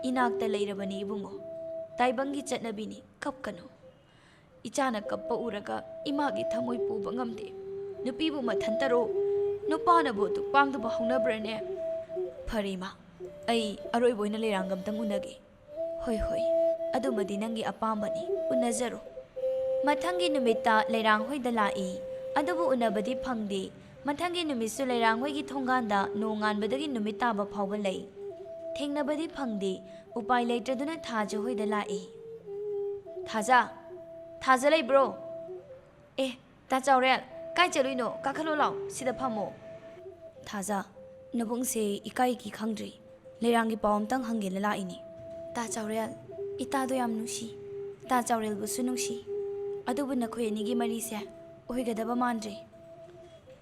ꯏꯅꯥꯛꯇ ꯂꯩꯔꯕꯅꯤ ꯏꯕꯨꯡꯉꯣ꯫ ꯇꯥꯏꯕꯪꯒꯤ ꯆꯠꯅꯕꯤꯅꯤ, ꯀꯞꯀꯅꯨ꯫ ꯏꯆꯥꯅ ꯀꯞꯄ ꯎꯔꯒ ꯏꯃꯥꯒꯤ ꯊꯃꯣꯏ ꯄꯨꯕ ꯉꯝꯗꯦ꯫ ꯅꯨꯄꯤꯕꯨ ꯃꯊꯟꯇꯔꯣ? ꯅꯨꯄꯥꯅꯕꯨ ꯑꯗꯨꯛ ꯄꯥꯡꯗꯕ ꯍꯧꯅꯕ꯭ꯔꯅꯦ? ꯐꯔꯦ ꯏꯃꯥ, ꯑꯩ ꯑꯔꯣꯏꯕ ꯑꯣꯏꯅ ꯂꯩꯔꯥꯡꯒ ꯑꯝꯇꯪ ꯎꯅꯒꯦ꯫" "ꯍꯣꯏ, ꯍꯣꯏ꯫" ꯑꯗꯨꯃꯗꯤ ꯅꯪꯒꯤ ꯑꯄꯥꯝꯕꯅꯤ, ꯎꯅꯖꯔꯣ꯫ ꯃꯊꯪꯒꯤ ꯅꯨꯃꯤꯠꯇ ꯂꯩꯔꯥꯡ ꯍꯣꯏꯗ ꯂꯥꯛꯏ, ꯑꯗꯨꯕꯨ ꯎꯅꯕꯗꯤ ꯐꯪꯗꯦ꯫ ꯃꯊꯪꯒꯤ ꯅꯨꯃꯤꯠꯁꯨ ꯂꯩꯔꯥꯡ ꯍꯣꯏꯒꯤ ꯊꯣꯡꯒꯥꯟꯗ ꯅꯣꯡꯉꯥꯟꯕꯗꯒꯤ ꯅꯨꯃꯤꯠ ꯇꯥꯕ ꯐꯥꯎꯕ ꯂꯩ꯫ ꯊꯦꯡꯅꯕꯗꯤ ꯐꯪꯗꯦ꯫ ꯎꯄꯥꯏ ꯂꯩꯇ꯭ꯔꯗꯨꯅ ꯊꯥꯖ ꯍꯣꯏꯗ ꯂꯥꯛꯏ꯫ "ꯊꯥꯖ! ꯊꯥꯖ ꯂꯩꯕ꯭ꯔꯣ?" "ꯑꯦ, ꯇꯥ ꯆꯥꯎꯔꯦꯜ, ꯀꯥꯏ ꯆꯠꯂꯨꯏꯅꯣ? ꯀꯥꯈꯠꯂꯣ ꯂꯥꯎ, ꯁꯤꯗ ꯐꯝꯃꯣ꯫" "ꯊꯥꯖ, ꯅꯕꯨꯡꯁꯦ ꯏꯀꯥꯏ ꯏꯀꯤ ꯈꯪꯗ꯭ꯔꯤ꯫ ꯂꯩꯔꯥꯡꯒꯤ ꯄꯥꯎ ꯑꯝꯇꯪ ꯍꯪꯒꯦꯅ ꯂꯥꯛꯏꯅꯤ꯫" "ꯇꯥ ꯆꯥꯎꯔꯦꯜ, ꯏꯇꯥꯗꯣ ꯌꯥꯝ ꯅꯨꯡꯁꯤ꯫ ꯇꯥ ꯆꯥꯎꯔꯦꯜꯕꯨꯁꯨ ꯅꯨꯡꯁꯤ꯫ ꯑꯗꯨꯕꯨ ꯅꯈꯣꯏ ꯑꯅꯤꯒꯤ ꯃꯔꯤꯁꯦ ꯑꯣꯏꯒꯗꯕ ꯃꯥꯟꯗ꯭ꯔꯦ꯫"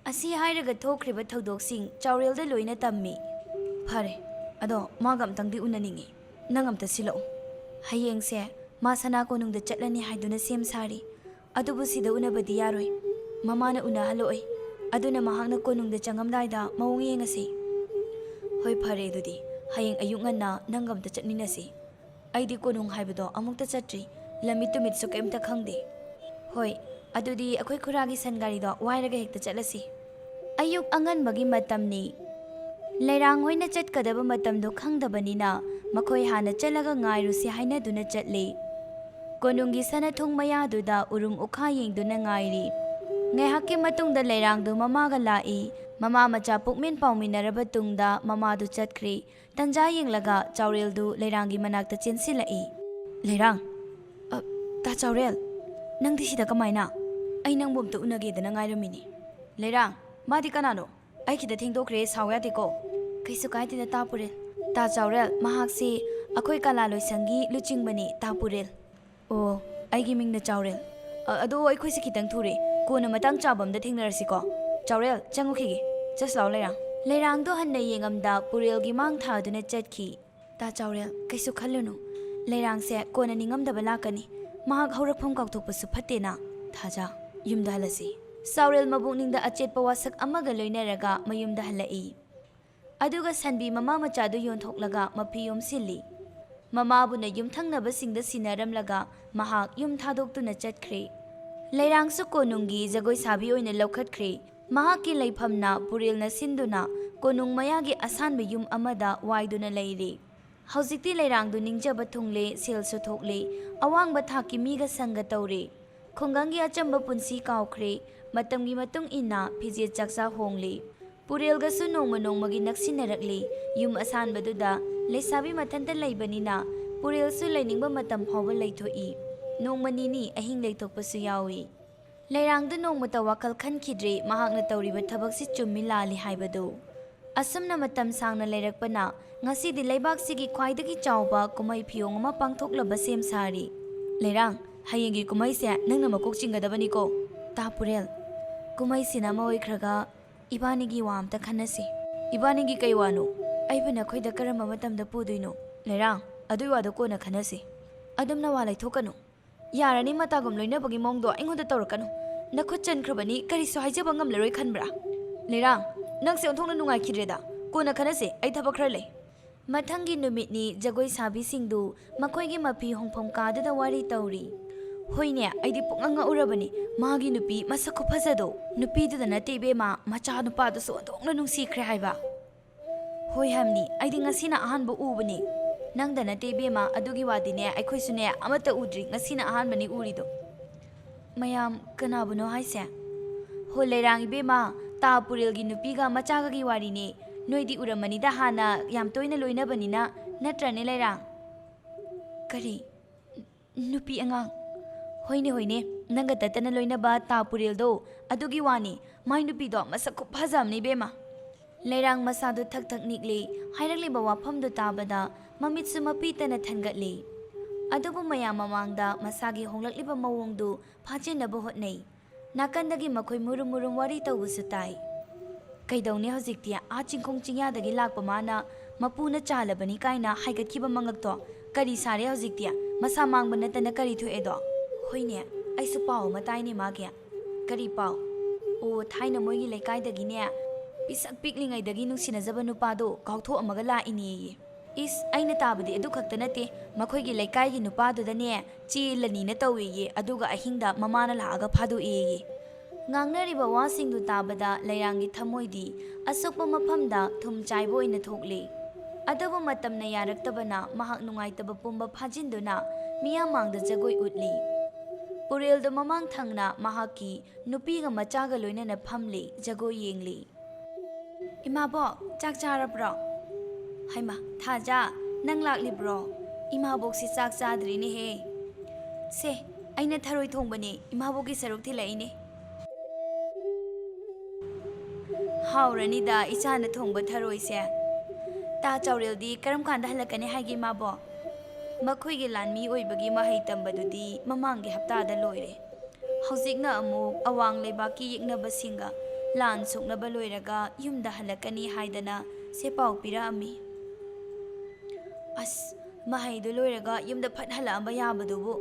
ꯑꯁꯤ ꯍꯥꯏꯔꯒ ꯊꯣꯛꯈ꯭ꯔꯤꯕ ꯊꯧꯗꯣꯛꯁꯤꯡ ꯆꯥꯎꯔꯦꯜꯗ ꯂꯣꯏꯅ ꯇꯝꯃꯤ꯫ "ꯐꯔꯦ, ꯑꯗꯣ ꯃꯥꯒ ꯑꯝꯇꯪꯗꯤ ꯎꯅꯅꯤꯡꯉꯤ꯫ ꯅꯪ ꯑꯝꯇ ꯁꯤꯜꯂꯛꯎ꯫" "ꯍꯌꯦꯡꯁꯦ ꯃꯥ ꯁꯅꯥ ꯀꯣꯅꯨꯡꯗ ꯆꯠꯂꯅꯤ ꯍꯥꯏꯗꯨꯅ ꯁꯦꯝ ꯁꯥꯔꯤ꯫ ꯑꯗꯨꯕꯨ ꯁꯤꯗ ꯎꯅꯕꯗꯤ ꯌꯥꯔꯣꯏ꯫ ꯃꯃꯥꯅ ꯎꯅꯍꯜꯂꯛꯑꯣꯏ꯫ ꯑꯗꯨꯅ ꯃꯍꯥꯛꯅ ꯀꯣꯅꯨꯡꯗ ꯆꯪꯉꯝꯗꯥꯏꯗ ꯃꯑꯣꯡ ꯌꯦꯡꯉꯁꯤ꯫" "ꯍꯣꯏ, ꯐꯔꯦ, ꯑꯗꯨꯗꯤ ꯍꯌꯦꯡ ꯑꯌꯨꯛ ꯉꯟꯅ ꯅꯪꯒ ꯑꯝꯇ ꯆꯠꯃꯤꯟꯅꯁꯤ꯫ ꯑꯩꯗꯤ ꯀꯣꯅꯨꯡ ꯍꯥꯏꯕꯗꯣ ꯑꯃꯨꯛꯇ ꯆꯠꯇ꯭ꯔꯤ꯫ ꯂꯝꯃꯤꯠ ꯇꯨꯃꯤꯠꯁꯨ ꯀꯩꯝꯇ ꯈꯪꯗꯦ꯫" "ꯍꯣꯏ, ꯑꯗꯨꯗꯤ ꯑꯩꯈꯣꯏ ꯈꯨꯔꯥꯒꯤ ꯁꯟ ꯒꯥꯔꯤꯗꯣ ꯋꯥꯏꯔꯒ ꯍꯦꯛꯇ ꯆꯠꯂꯁꯤ꯫" ꯑꯌꯨꯛ ꯑꯉꯟꯕꯒꯤ ꯃꯇꯝꯅꯤ꯫ ꯂꯩꯔꯥꯡ ꯍꯣꯏꯅ ꯆꯠꯀꯗꯕ ꯃꯇꯝꯗꯣ ꯈꯪꯗꯕꯅꯤꯅ ꯃꯈꯣꯏ ꯍꯥꯟꯅ ꯆꯠꯂꯒ ꯉꯥꯏꯔꯨꯁꯤ ꯍꯥꯏꯅꯗꯨꯅ ꯆꯠꯂꯤ꯫ ꯀꯣꯅꯨꯡꯒꯤ ꯁꯅꯥꯊꯣꯡ ꯃꯌꯥꯗꯨꯗ ꯎꯔꯨꯝ ꯎꯈꯥ ꯌꯦꯡꯗꯨꯅ ꯉꯥꯏꯔꯤ꯫ ꯉꯥꯏꯍꯥꯛꯀꯤ ꯃꯇꯨꯡꯗ ꯂꯩꯔꯥꯡꯗꯨ ꯃꯃꯥꯒ ꯂꯥꯛꯏ꯫ ꯃꯃꯥ ꯃꯆꯥ ꯄꯨꯛꯃꯤꯟ ꯄꯥꯎꯃꯤꯟꯅꯔꯕ ꯇꯨꯡꯗ ꯃꯃꯥꯗꯨ ꯆꯠꯈ꯭ꯔꯤ꯫ ꯇꯟꯖꯥ ꯌꯦꯡꯂꯒ ꯆꯥꯎꯔꯦꯜꯗꯨ ꯂꯩꯔꯥꯡꯒꯤ ꯃꯅꯥꯛꯇ ꯆꯦꯟꯁꯤꯜꯂꯛꯏ꯫ "ꯂꯩꯔꯥꯡ!" "ꯑ, ꯇꯥ ꯆꯥꯎꯔꯦꯜ, ꯅꯪꯗꯤ ꯁꯤꯗ ꯀꯃꯥꯏꯅ? ꯑꯩ ꯅꯪꯕꯨ ꯑꯝꯇ ꯎꯅꯒꯦꯗꯅ ꯉꯥꯏꯔꯝꯃꯤꯅꯤ꯫" "ꯂꯩꯔꯥꯡ, ꯃꯥꯗꯤ ꯀꯅꯥꯅꯣ? ꯑꯩ ꯈꯤꯇ ꯊꯦꯡꯗꯣꯛꯈ꯭ꯔꯦ, ꯁꯥꯎ ꯌꯥꯗꯦꯀꯣ꯫" "ꯀꯩꯁꯨ ꯀꯥꯏꯗꯦꯗ, ꯇꯥ ꯄꯨꯔꯦꯜ꯫" "ꯇꯥ ꯆꯥꯎꯔꯦꯜ, ꯃꯍꯥꯛꯁꯤ ꯑꯩꯈꯣꯏ ꯀꯂꯥ ꯂꯣꯏꯁꯪꯒꯤ ꯂꯨꯆꯤꯡꯕꯅꯤ, ꯇꯥ ꯄꯨꯔꯦꯜ꯫" "ꯑꯣ, ꯑꯩꯒꯤ ꯃꯤꯡꯅ ꯆꯥꯎꯔꯦꯜ꯫ ꯑ, ꯑꯗꯣ ꯑꯩꯈꯣꯏꯁꯦ ꯈꯤꯇꯪ ꯊꯨꯔꯦ, ꯀꯣꯟꯅ ꯃꯇꯥꯡ ꯆꯥꯕ ꯑꯝꯗ ꯊꯦꯡꯅꯔꯁꯤꯀꯣ꯫ ꯆꯥꯎꯔꯦꯜ, ꯆꯪꯉꯨꯈꯤꯒꯦ꯫ ꯆꯠꯁꯤ ꯂꯥꯎ, ꯂꯩꯔꯥꯡ꯫" ꯂꯩꯔꯥꯡꯗꯣ ꯍꯟꯅ ꯌꯦꯡꯉꯝꯗ ꯄꯨꯔꯦꯜꯒꯤ ꯃꯥꯡ ꯊꯥꯗꯨꯅ ꯆꯠꯈꯤ꯫ "ꯇꯥ ꯆꯥꯎꯔꯦꯜ, ꯀꯩꯁꯨ ꯈꯜꯂꯨꯅꯨ꯫ ꯂꯩꯔꯥꯡꯁꯦ ꯀꯣꯟꯅ ꯅꯤꯡꯉꯝꯗꯕ ꯂꯥꯛꯀꯅꯤ꯫ ꯃꯍꯥꯛ ꯍꯧꯔꯛꯐꯝ ꯀꯥꯎꯊꯣꯛꯄꯁꯨ ꯐꯠꯇꯦꯅ꯫ ꯊꯥꯖ, ꯌꯨꯝꯗ ꯍꯜꯂꯁꯤ꯫" ꯆꯥꯎꯔꯦꯜ ꯃꯕꯨꯛꯅꯤꯡꯗ ꯑꯆꯦꯠꯄ ꯋꯥꯁꯛ ꯑꯃꯒ ꯂꯣꯏꯅꯔꯒ ꯃꯌꯨꯝꯗ ꯍꯜꯂꯛꯏ꯫ ꯑꯗꯨꯒ ꯁꯟꯕꯤ ꯃꯃꯥ ꯃꯆꯥꯗꯨ ꯌꯣꯟꯊꯣꯛꯂꯒ ꯃꯐꯤ ꯌꯣꯝꯁꯤꯜꯂꯤ꯫ ꯃꯃꯥꯕꯨꯅ ꯌꯨꯝꯊꯪꯅꯕꯁꯤꯡꯗ ꯁꯤꯟꯅꯔꯝꯂꯒ ꯃꯍꯥꯛ ꯌꯨꯝ ꯊꯥꯗꯣꯛꯇꯨꯅ ꯆꯠꯈ꯭ꯔꯦ꯫ ꯂꯩꯔꯥꯡꯁꯨ ꯀꯣꯅꯨꯡꯒꯤ ꯖꯒꯣꯏ ꯁꯥꯕꯤ ꯑꯣꯏꯅ ꯂꯧꯈꯠꯈ꯭ꯔꯦ꯫ ꯃꯍꯥꯛꯀꯤ ꯂꯩꯐꯝꯅ ꯄꯨꯔꯦꯜꯅ ꯁꯤꯟꯗꯨꯅ ꯀꯣꯅꯨꯡ ꯃꯌꯥꯒꯤ ꯑꯁꯥꯟꯕ ꯌꯨꯝ ꯑꯃꯗ ꯋꯥꯏꯗꯨꯅ ꯂꯩꯔꯤ꯫ ꯍꯧꯖꯤꯛꯇꯤ ꯂꯩꯔꯥꯡꯗꯨ ꯅꯤꯡꯖꯕ ꯊꯨꯡꯂꯦ, ꯁꯦꯜꯁꯨ ꯊꯣꯛꯂꯦ, ꯑꯋꯥꯡꯕ ꯊꯥꯛꯀꯤ ꯃꯤꯒ ꯁꯪꯒ ꯇꯧꯔꯦ꯫ ꯈꯨꯡꯒꯪꯒꯤ ꯑꯆꯝꯕ ꯄꯨꯟꯁꯤ ꯀꯥꯎꯈ꯭ꯔꯦ, ꯃꯇꯝꯒꯤ ꯃꯇꯨꯡ ꯏꯟꯅ ꯐꯤꯖꯦꯠ ꯆꯥꯛꯆꯥ ꯍꯣꯡꯂꯦ꯫ ꯄꯨꯔꯦꯜꯒꯁꯨ ꯅꯣꯡꯃ ꯅꯣꯡꯃꯒꯤ ꯅꯛꯁꯤꯟꯅꯔꯛꯂꯦ꯫ ꯌꯨꯝ ꯑꯁꯥꯟꯕꯗꯨꯗ ꯂꯩꯁꯥꯕꯤ ꯃꯊꯟꯇ ꯂꯩꯕꯅꯤꯅ ꯄꯨꯔꯦꯜꯁꯨ ꯂꯩꯅꯤꯡꯕ ꯃꯇꯝ ꯐꯥꯎꯕ ꯂꯩꯊꯣꯛꯏ꯫ ꯅꯣꯡꯃ ꯅꯤꯅꯤ ꯑꯍꯤꯡ ꯂꯩꯊꯣꯛꯄꯁꯨ ꯌꯥꯎꯏ꯫ ꯂꯩꯔꯥꯡꯗꯨ ꯅꯣꯡꯃꯇ ꯋꯥꯈꯜ ꯈꯟꯈꯤꯗ꯭ꯔꯦ ꯃꯍꯥꯛꯅ ꯇꯧꯔꯤꯕ ꯊꯕꯛꯁꯤ ꯆꯨꯝꯃꯤ ꯂꯥꯜꯂꯤ ꯍꯥꯏꯕꯗꯨ꯫ ꯑꯁꯨꯝꯅ ꯃꯇꯝ ꯁꯥꯡꯅ ꯂꯩꯔꯛꯄꯅ ꯉꯁꯤꯗꯤ ꯂꯩꯕꯥꯛꯁꯤꯒꯤ ꯈ꯭ꯋꯥꯏꯗꯒꯤ ꯆꯥꯎꯕ ꯀꯨꯝꯍꯩ ꯐꯤꯌꯣꯡ ꯑꯃ ꯄꯥꯡꯊꯣꯛꯂꯕ ꯁꯦꯝ ꯁꯥꯔꯤ꯫ ꯂꯩꯔꯥꯡ, ꯍꯌꯦꯡꯒꯤ ꯀꯨꯝꯍꯩꯁꯦ ꯅꯪꯅ ꯃꯀꯣꯛ ꯆꯤꯡꯒꯗꯕꯅꯤꯀꯣ꯫ ꯇꯥ ꯄꯨꯔꯦꯜ, ꯀꯨꯝꯍꯩꯁꯤꯅ ꯑꯃ ꯑꯣꯏꯈ꯭ꯔꯒ ꯏꯕꯥꯅꯤꯒꯤ ꯋꯥ ꯑꯝꯇ ꯈꯟꯅꯁꯤ꯫ ꯏꯕꯥꯅꯤꯒꯤ ꯀꯩ ꯋꯥꯅꯣ? ꯑꯩꯕꯨ ꯅꯈꯣꯏꯗ ꯀꯔꯝꯕ ꯃꯇꯝꯗ ꯄꯨꯗꯣꯏꯅꯣ? ꯂꯩꯔꯥꯡ, ꯑꯗꯨꯏ ꯋꯥꯗꯣ ꯀꯣꯟꯅ ꯈꯟꯅꯁꯤ꯫ ꯑꯗꯨꯝ ꯅꯋꯥ ꯂꯩꯊꯣꯛꯀꯅꯨ꯫ ꯌꯥꯔꯅꯤ, ꯃꯇꯥꯒꯨꯝ ꯂꯣꯏꯅꯕꯒꯤ ꯃꯑꯣꯡꯗꯣ ꯑꯩꯉꯣꯟꯗ ꯇꯧꯔꯛꯀꯅꯨ꯫ ꯅꯈꯨꯠ ꯆꯟꯈ꯭ꯔꯕꯅꯤ, ꯀꯔꯤꯁꯨ ꯍꯥꯏꯖꯕ ꯉꯝꯂꯔꯣꯏ ꯈꯟꯕ꯭ꯔꯥ? ꯂꯩꯔꯥꯡ, ꯅꯪꯁꯦ ꯑꯣꯟꯊꯣꯛꯅ ꯅꯨꯡꯉꯥꯏꯈꯤꯗ꯭ꯔꯦꯗ꯫ ꯀꯣꯟꯅ ꯈꯟꯅꯁꯦ, ꯑꯩ ꯊꯕꯛ ꯈꯔ ꯂꯩ꯫ ꯃꯊꯪꯒꯤ ꯅꯨꯃꯤꯠꯅꯤ, ꯖꯒꯣꯏ ꯁꯥꯕꯤꯁꯤꯡꯗꯨ ꯃꯈꯣꯏꯒꯤ ꯃꯐꯤ ꯍꯣꯡꯐꯝ ꯀꯥꯗꯨꯗ ꯋꯥꯔꯤ ꯇꯧꯔꯤ꯫ ꯍꯣꯏꯅꯦ, ꯑꯩꯗꯤ ꯄꯨꯛꯉꯛ ꯉꯛꯎꯔꯕꯅꯤ꯫ ꯃꯥꯒꯤ ꯅꯨꯄꯤ ꯃꯁꯛ ꯈꯨꯐꯖꯗꯣ, ꯅꯨꯄꯤꯗꯨꯗ ꯅꯠꯇꯦ ꯏꯕꯦꯝꯃ, ꯃꯆꯥ ꯅꯨꯄꯥꯗꯨꯁꯨ ꯑꯣꯟꯊꯣꯛꯅ ꯅꯨꯡꯁꯤꯈ꯭ꯔꯦ ꯍꯥꯏꯕ꯫ ꯍꯣꯏ ꯍꯥꯏꯝꯅꯤ, ꯑꯩꯗꯤ ꯉꯁꯤꯅ ꯑꯍꯥꯟꯕ ꯎꯕꯅꯤ꯫ ꯅꯪꯗ ꯅꯠꯇꯦ ꯏꯕꯦꯝꯃ, ꯑꯗꯨꯒꯤ ꯋꯥꯗꯤꯅꯦ, ꯑꯩꯈꯣꯏꯁꯨꯅꯦ ꯑꯃꯠꯇ ꯎꯗ꯭ꯔꯤ, ꯉꯁꯤꯅ ꯑꯍꯥꯟꯕꯅꯤ ꯎꯔꯤꯗꯣ꯫ ꯃꯌꯥꯝ, ꯀꯅꯥꯕꯨꯅꯣ ꯍꯥꯏꯁꯦ? ꯍꯣ ꯂꯩꯔꯥꯡ ꯏꯕꯦꯝꯃ, ꯇꯥ ꯄꯨꯔꯦꯜꯒꯤ ꯅꯨꯄꯤꯒ ꯃꯆꯥꯒꯒꯤ ꯋꯥꯔꯤꯅꯦ꯫ ꯅꯣꯏꯗꯤ ꯎꯔꯝꯃꯅꯤꯗ, ꯍꯥꯟꯅ ꯌꯥꯝ ꯇꯣꯏꯅ ꯂꯣꯏꯅꯕꯅꯤꯅ, ꯅꯠꯇ꯭ꯔꯅꯦ ꯂꯩꯔꯥꯡ? ꯀꯔꯤ? ꯅꯨꯄꯤ ꯑꯉꯥꯡ? ꯍꯣꯏꯅꯦ, ꯍꯣꯏꯅꯦ, ꯅꯪꯒ ꯇꯠꯇꯅ ꯂꯣꯏꯅꯕ ꯇꯥ ꯄꯨꯔꯦꯜꯗꯣ, ꯑꯗꯨꯒꯤ ꯋꯥꯅꯤ꯫ ꯃꯥꯏ ꯅꯨꯄꯤꯗꯣ ꯃꯁꯛ ꯈꯨꯐꯖ ꯑꯃꯅꯤ ꯏꯕꯦꯝꯃ꯫ ꯂꯩꯔꯥꯡ ꯃꯁꯥꯗꯨ ꯊꯛ ꯊꯛ ꯅꯤꯛꯂꯤ꯫ ꯍꯥꯏꯔꯛꯂꯤꯕ ꯋꯥꯐꯝꯗꯨ ꯇꯥꯕꯗ ꯃꯃꯤꯠꯁꯨ ꯃꯄꯤ ꯇꯅ ꯊꯟꯒꯠꯂꯤ꯫ ꯑꯗꯨꯕꯨ ꯃꯌꯥꯝ ꯃꯃꯥꯡꯗ ꯃꯁꯥꯒꯤ ꯍꯣꯡꯂꯛꯂꯤꯕ ꯃꯑꯣꯡꯗꯨ ꯐꯥꯖꯤꯟꯅꯕ ꯍꯣꯠꯅꯩ꯫ ꯅꯥꯀꯟꯗꯒꯤ ꯃꯈꯣꯏ ꯃꯨꯔꯨꯝ ꯃꯨꯔꯨꯝ ꯋꯥꯔꯤ ꯇꯧꯕꯁꯨ ꯇꯥꯏ꯫ ꯀꯩꯗꯧꯅꯤ ꯍꯧꯖꯤꯛꯇꯤ, ꯑꯥ ꯆꯤꯡꯈꯣꯡ ꯆꯤꯡꯌꯥꯗꯒꯤ ꯂꯥꯛꯄ ꯃꯥꯅ ꯃꯄꯨꯅ ꯆꯥꯜꯂꯕꯅꯤ ꯀꯥꯏꯅ ꯍꯥꯏꯒꯠꯈꯤꯕ ꯃꯉꯛꯇꯣ ꯀꯔꯤ ꯁꯥꯔꯦ ꯍꯧꯖꯤꯛꯇꯤ? ꯃꯁꯥ ꯃꯥꯡꯕ ꯅꯠꯇꯅ ꯀꯔꯤ ꯊꯣꯛꯑꯦꯗꯣ? ꯍꯣꯏꯅꯦ, ꯑꯩꯁꯨ ꯄꯥꯎ ꯑꯃ ꯇꯥꯏꯅꯦ ꯃꯥꯒꯤ꯫ ꯀꯔꯤ ꯄꯥꯎ? ꯑꯣ, ꯊꯥꯏꯅ ꯃꯣꯏꯒꯤ ꯂꯩꯀꯥꯏꯗꯒꯤꯅꯦ, ꯄꯤꯁꯛ ꯄꯤꯛꯂꯤꯉꯩꯗꯒꯤ ꯅꯨꯡꯁꯤꯅꯖꯕ ꯅꯨꯄꯥꯗꯣ ꯀꯥꯎꯊꯣꯛꯑꯝꯃꯒ ꯂꯥꯛꯏꯅꯦꯌꯦ꯫ ꯏꯁ, ꯑꯩꯅ ꯇꯥꯕꯗꯤ ꯑꯗꯨ ꯈꯛꯇ ꯅꯠꯇꯦ, ꯃꯈꯣꯏꯒꯤ ꯂꯩꯀꯥꯏꯒꯤ ꯅꯨꯄꯥꯗꯨꯗꯅꯦ ꯆꯦꯜꯂꯅꯤꯅ ꯇꯧꯋꯦꯌꯦ, ꯑꯗꯨꯒ ꯑꯍꯤꯡꯗ ꯃꯃꯥꯅ ꯂꯥꯛꯑꯒ ꯐꯥꯗꯣꯛꯑꯦꯌꯦ꯫ ꯉꯥꯡꯅꯔꯤꯕ ꯋꯥꯁꯤꯡꯗꯨ ꯇꯥꯕꯗ ꯂꯩꯔꯥꯡꯒꯤ ꯊꯃꯣꯏꯗꯤ ꯑꯁꯣꯛꯄ ꯃꯐꯝꯗ ꯊꯨꯝ ꯆꯥꯏꯕ ꯑꯣꯏꯅ ꯊꯣꯛꯂꯦ꯫ ꯑꯗꯨꯕꯨ ꯃꯇꯝꯅ ꯌꯥꯔꯛꯇꯕꯅ ꯃꯍꯥꯛ ꯅꯨꯡꯉꯥꯏꯇꯕ ꯄꯨꯝꯕ ꯐꯥꯖꯤꯟꯗꯨꯅ ꯃꯤꯌꯥꯝ ꯃꯥꯡꯗ ꯖꯒꯣꯏ ꯎꯠꯂꯤ꯫ ꯎꯔꯦꯜꯗ ꯃꯃꯥꯡ ꯊꯪꯅ ꯃꯍꯥꯛꯀꯤ ꯅꯨꯄꯤꯒ ꯃꯆꯥꯒ ꯂꯣꯏꯅꯅ ꯐꯝꯂꯤ, ꯖꯒꯣꯏ ꯌꯦꯡꯂꯤ꯫ "ꯏꯃꯥꯕꯣꯛ, ꯆꯥꯛ ꯆꯥꯔꯕ꯭ꯔꯣ?" "ꯍꯩꯃꯥ, ꯊꯥꯖ, ꯅꯪ ꯂꯥꯛꯂꯤꯕ꯭ꯔꯣ? ꯏꯃꯥꯕꯣꯛꯁꯤ ꯆꯥꯛ ꯆꯥꯗ꯭ꯔꯤꯅꯦꯍꯦ꯫ ꯁꯦ, ꯑꯩꯅ ꯊꯔꯣꯏ ꯊꯣꯡꯕꯅꯦ, ꯏꯃꯥꯕꯣꯛꯀꯤ ꯁꯔꯨꯛ ꯊꯤꯜꯂꯛꯏꯅꯦ꯫" "ꯍꯥꯎꯔꯅꯤꯗ ꯏꯆꯥꯅ ꯊꯣꯡꯕ ꯊꯔꯣꯏꯁꯦ꯫" "ꯇꯥ ꯆꯥꯎꯔꯦꯜꯗꯤ ꯀꯔꯝ ꯀꯥꯟꯗ ꯍꯜꯂꯛꯀꯅꯤ ꯍꯥꯏꯒꯦ ꯏꯃꯥꯕꯣꯛ?" "ꯃꯈꯣꯏꯒꯤ ꯂꯥꯟꯃꯤ ꯑꯣꯏꯕꯒꯤ ꯃꯍꯩ ꯇꯝꯕꯗꯨꯗꯤ ꯃꯃꯥꯡꯒꯤ ꯍꯞꯇꯥꯗ ꯂꯣꯏꯔꯦ꯫ ꯍꯧꯖꯤꯛꯅ ꯑꯃꯨꯛ ꯑꯋꯥꯡ ꯂꯩꯕꯥꯛꯀꯤ ꯌꯦꯛꯅꯕꯁꯤꯡꯒ ꯂꯥꯟ ꯁꯣꯛꯅꯕ ꯂꯣꯏꯔꯒ ꯌꯨꯝꯗ ꯍꯜꯂꯛꯀꯅꯤ ꯍꯥꯏꯗꯅ ꯁꯦ ꯄꯥꯎ ꯄꯤꯔꯛꯑꯝꯃꯤ꯫" "ꯑꯁ, ꯃꯍꯩꯗꯨ ꯂꯣꯏꯔꯒ ꯌꯨꯝꯗ ꯐꯠ ꯍꯜꯂꯛꯑꯝꯕ ꯌꯥꯕꯗꯨꯕꯨ꯫"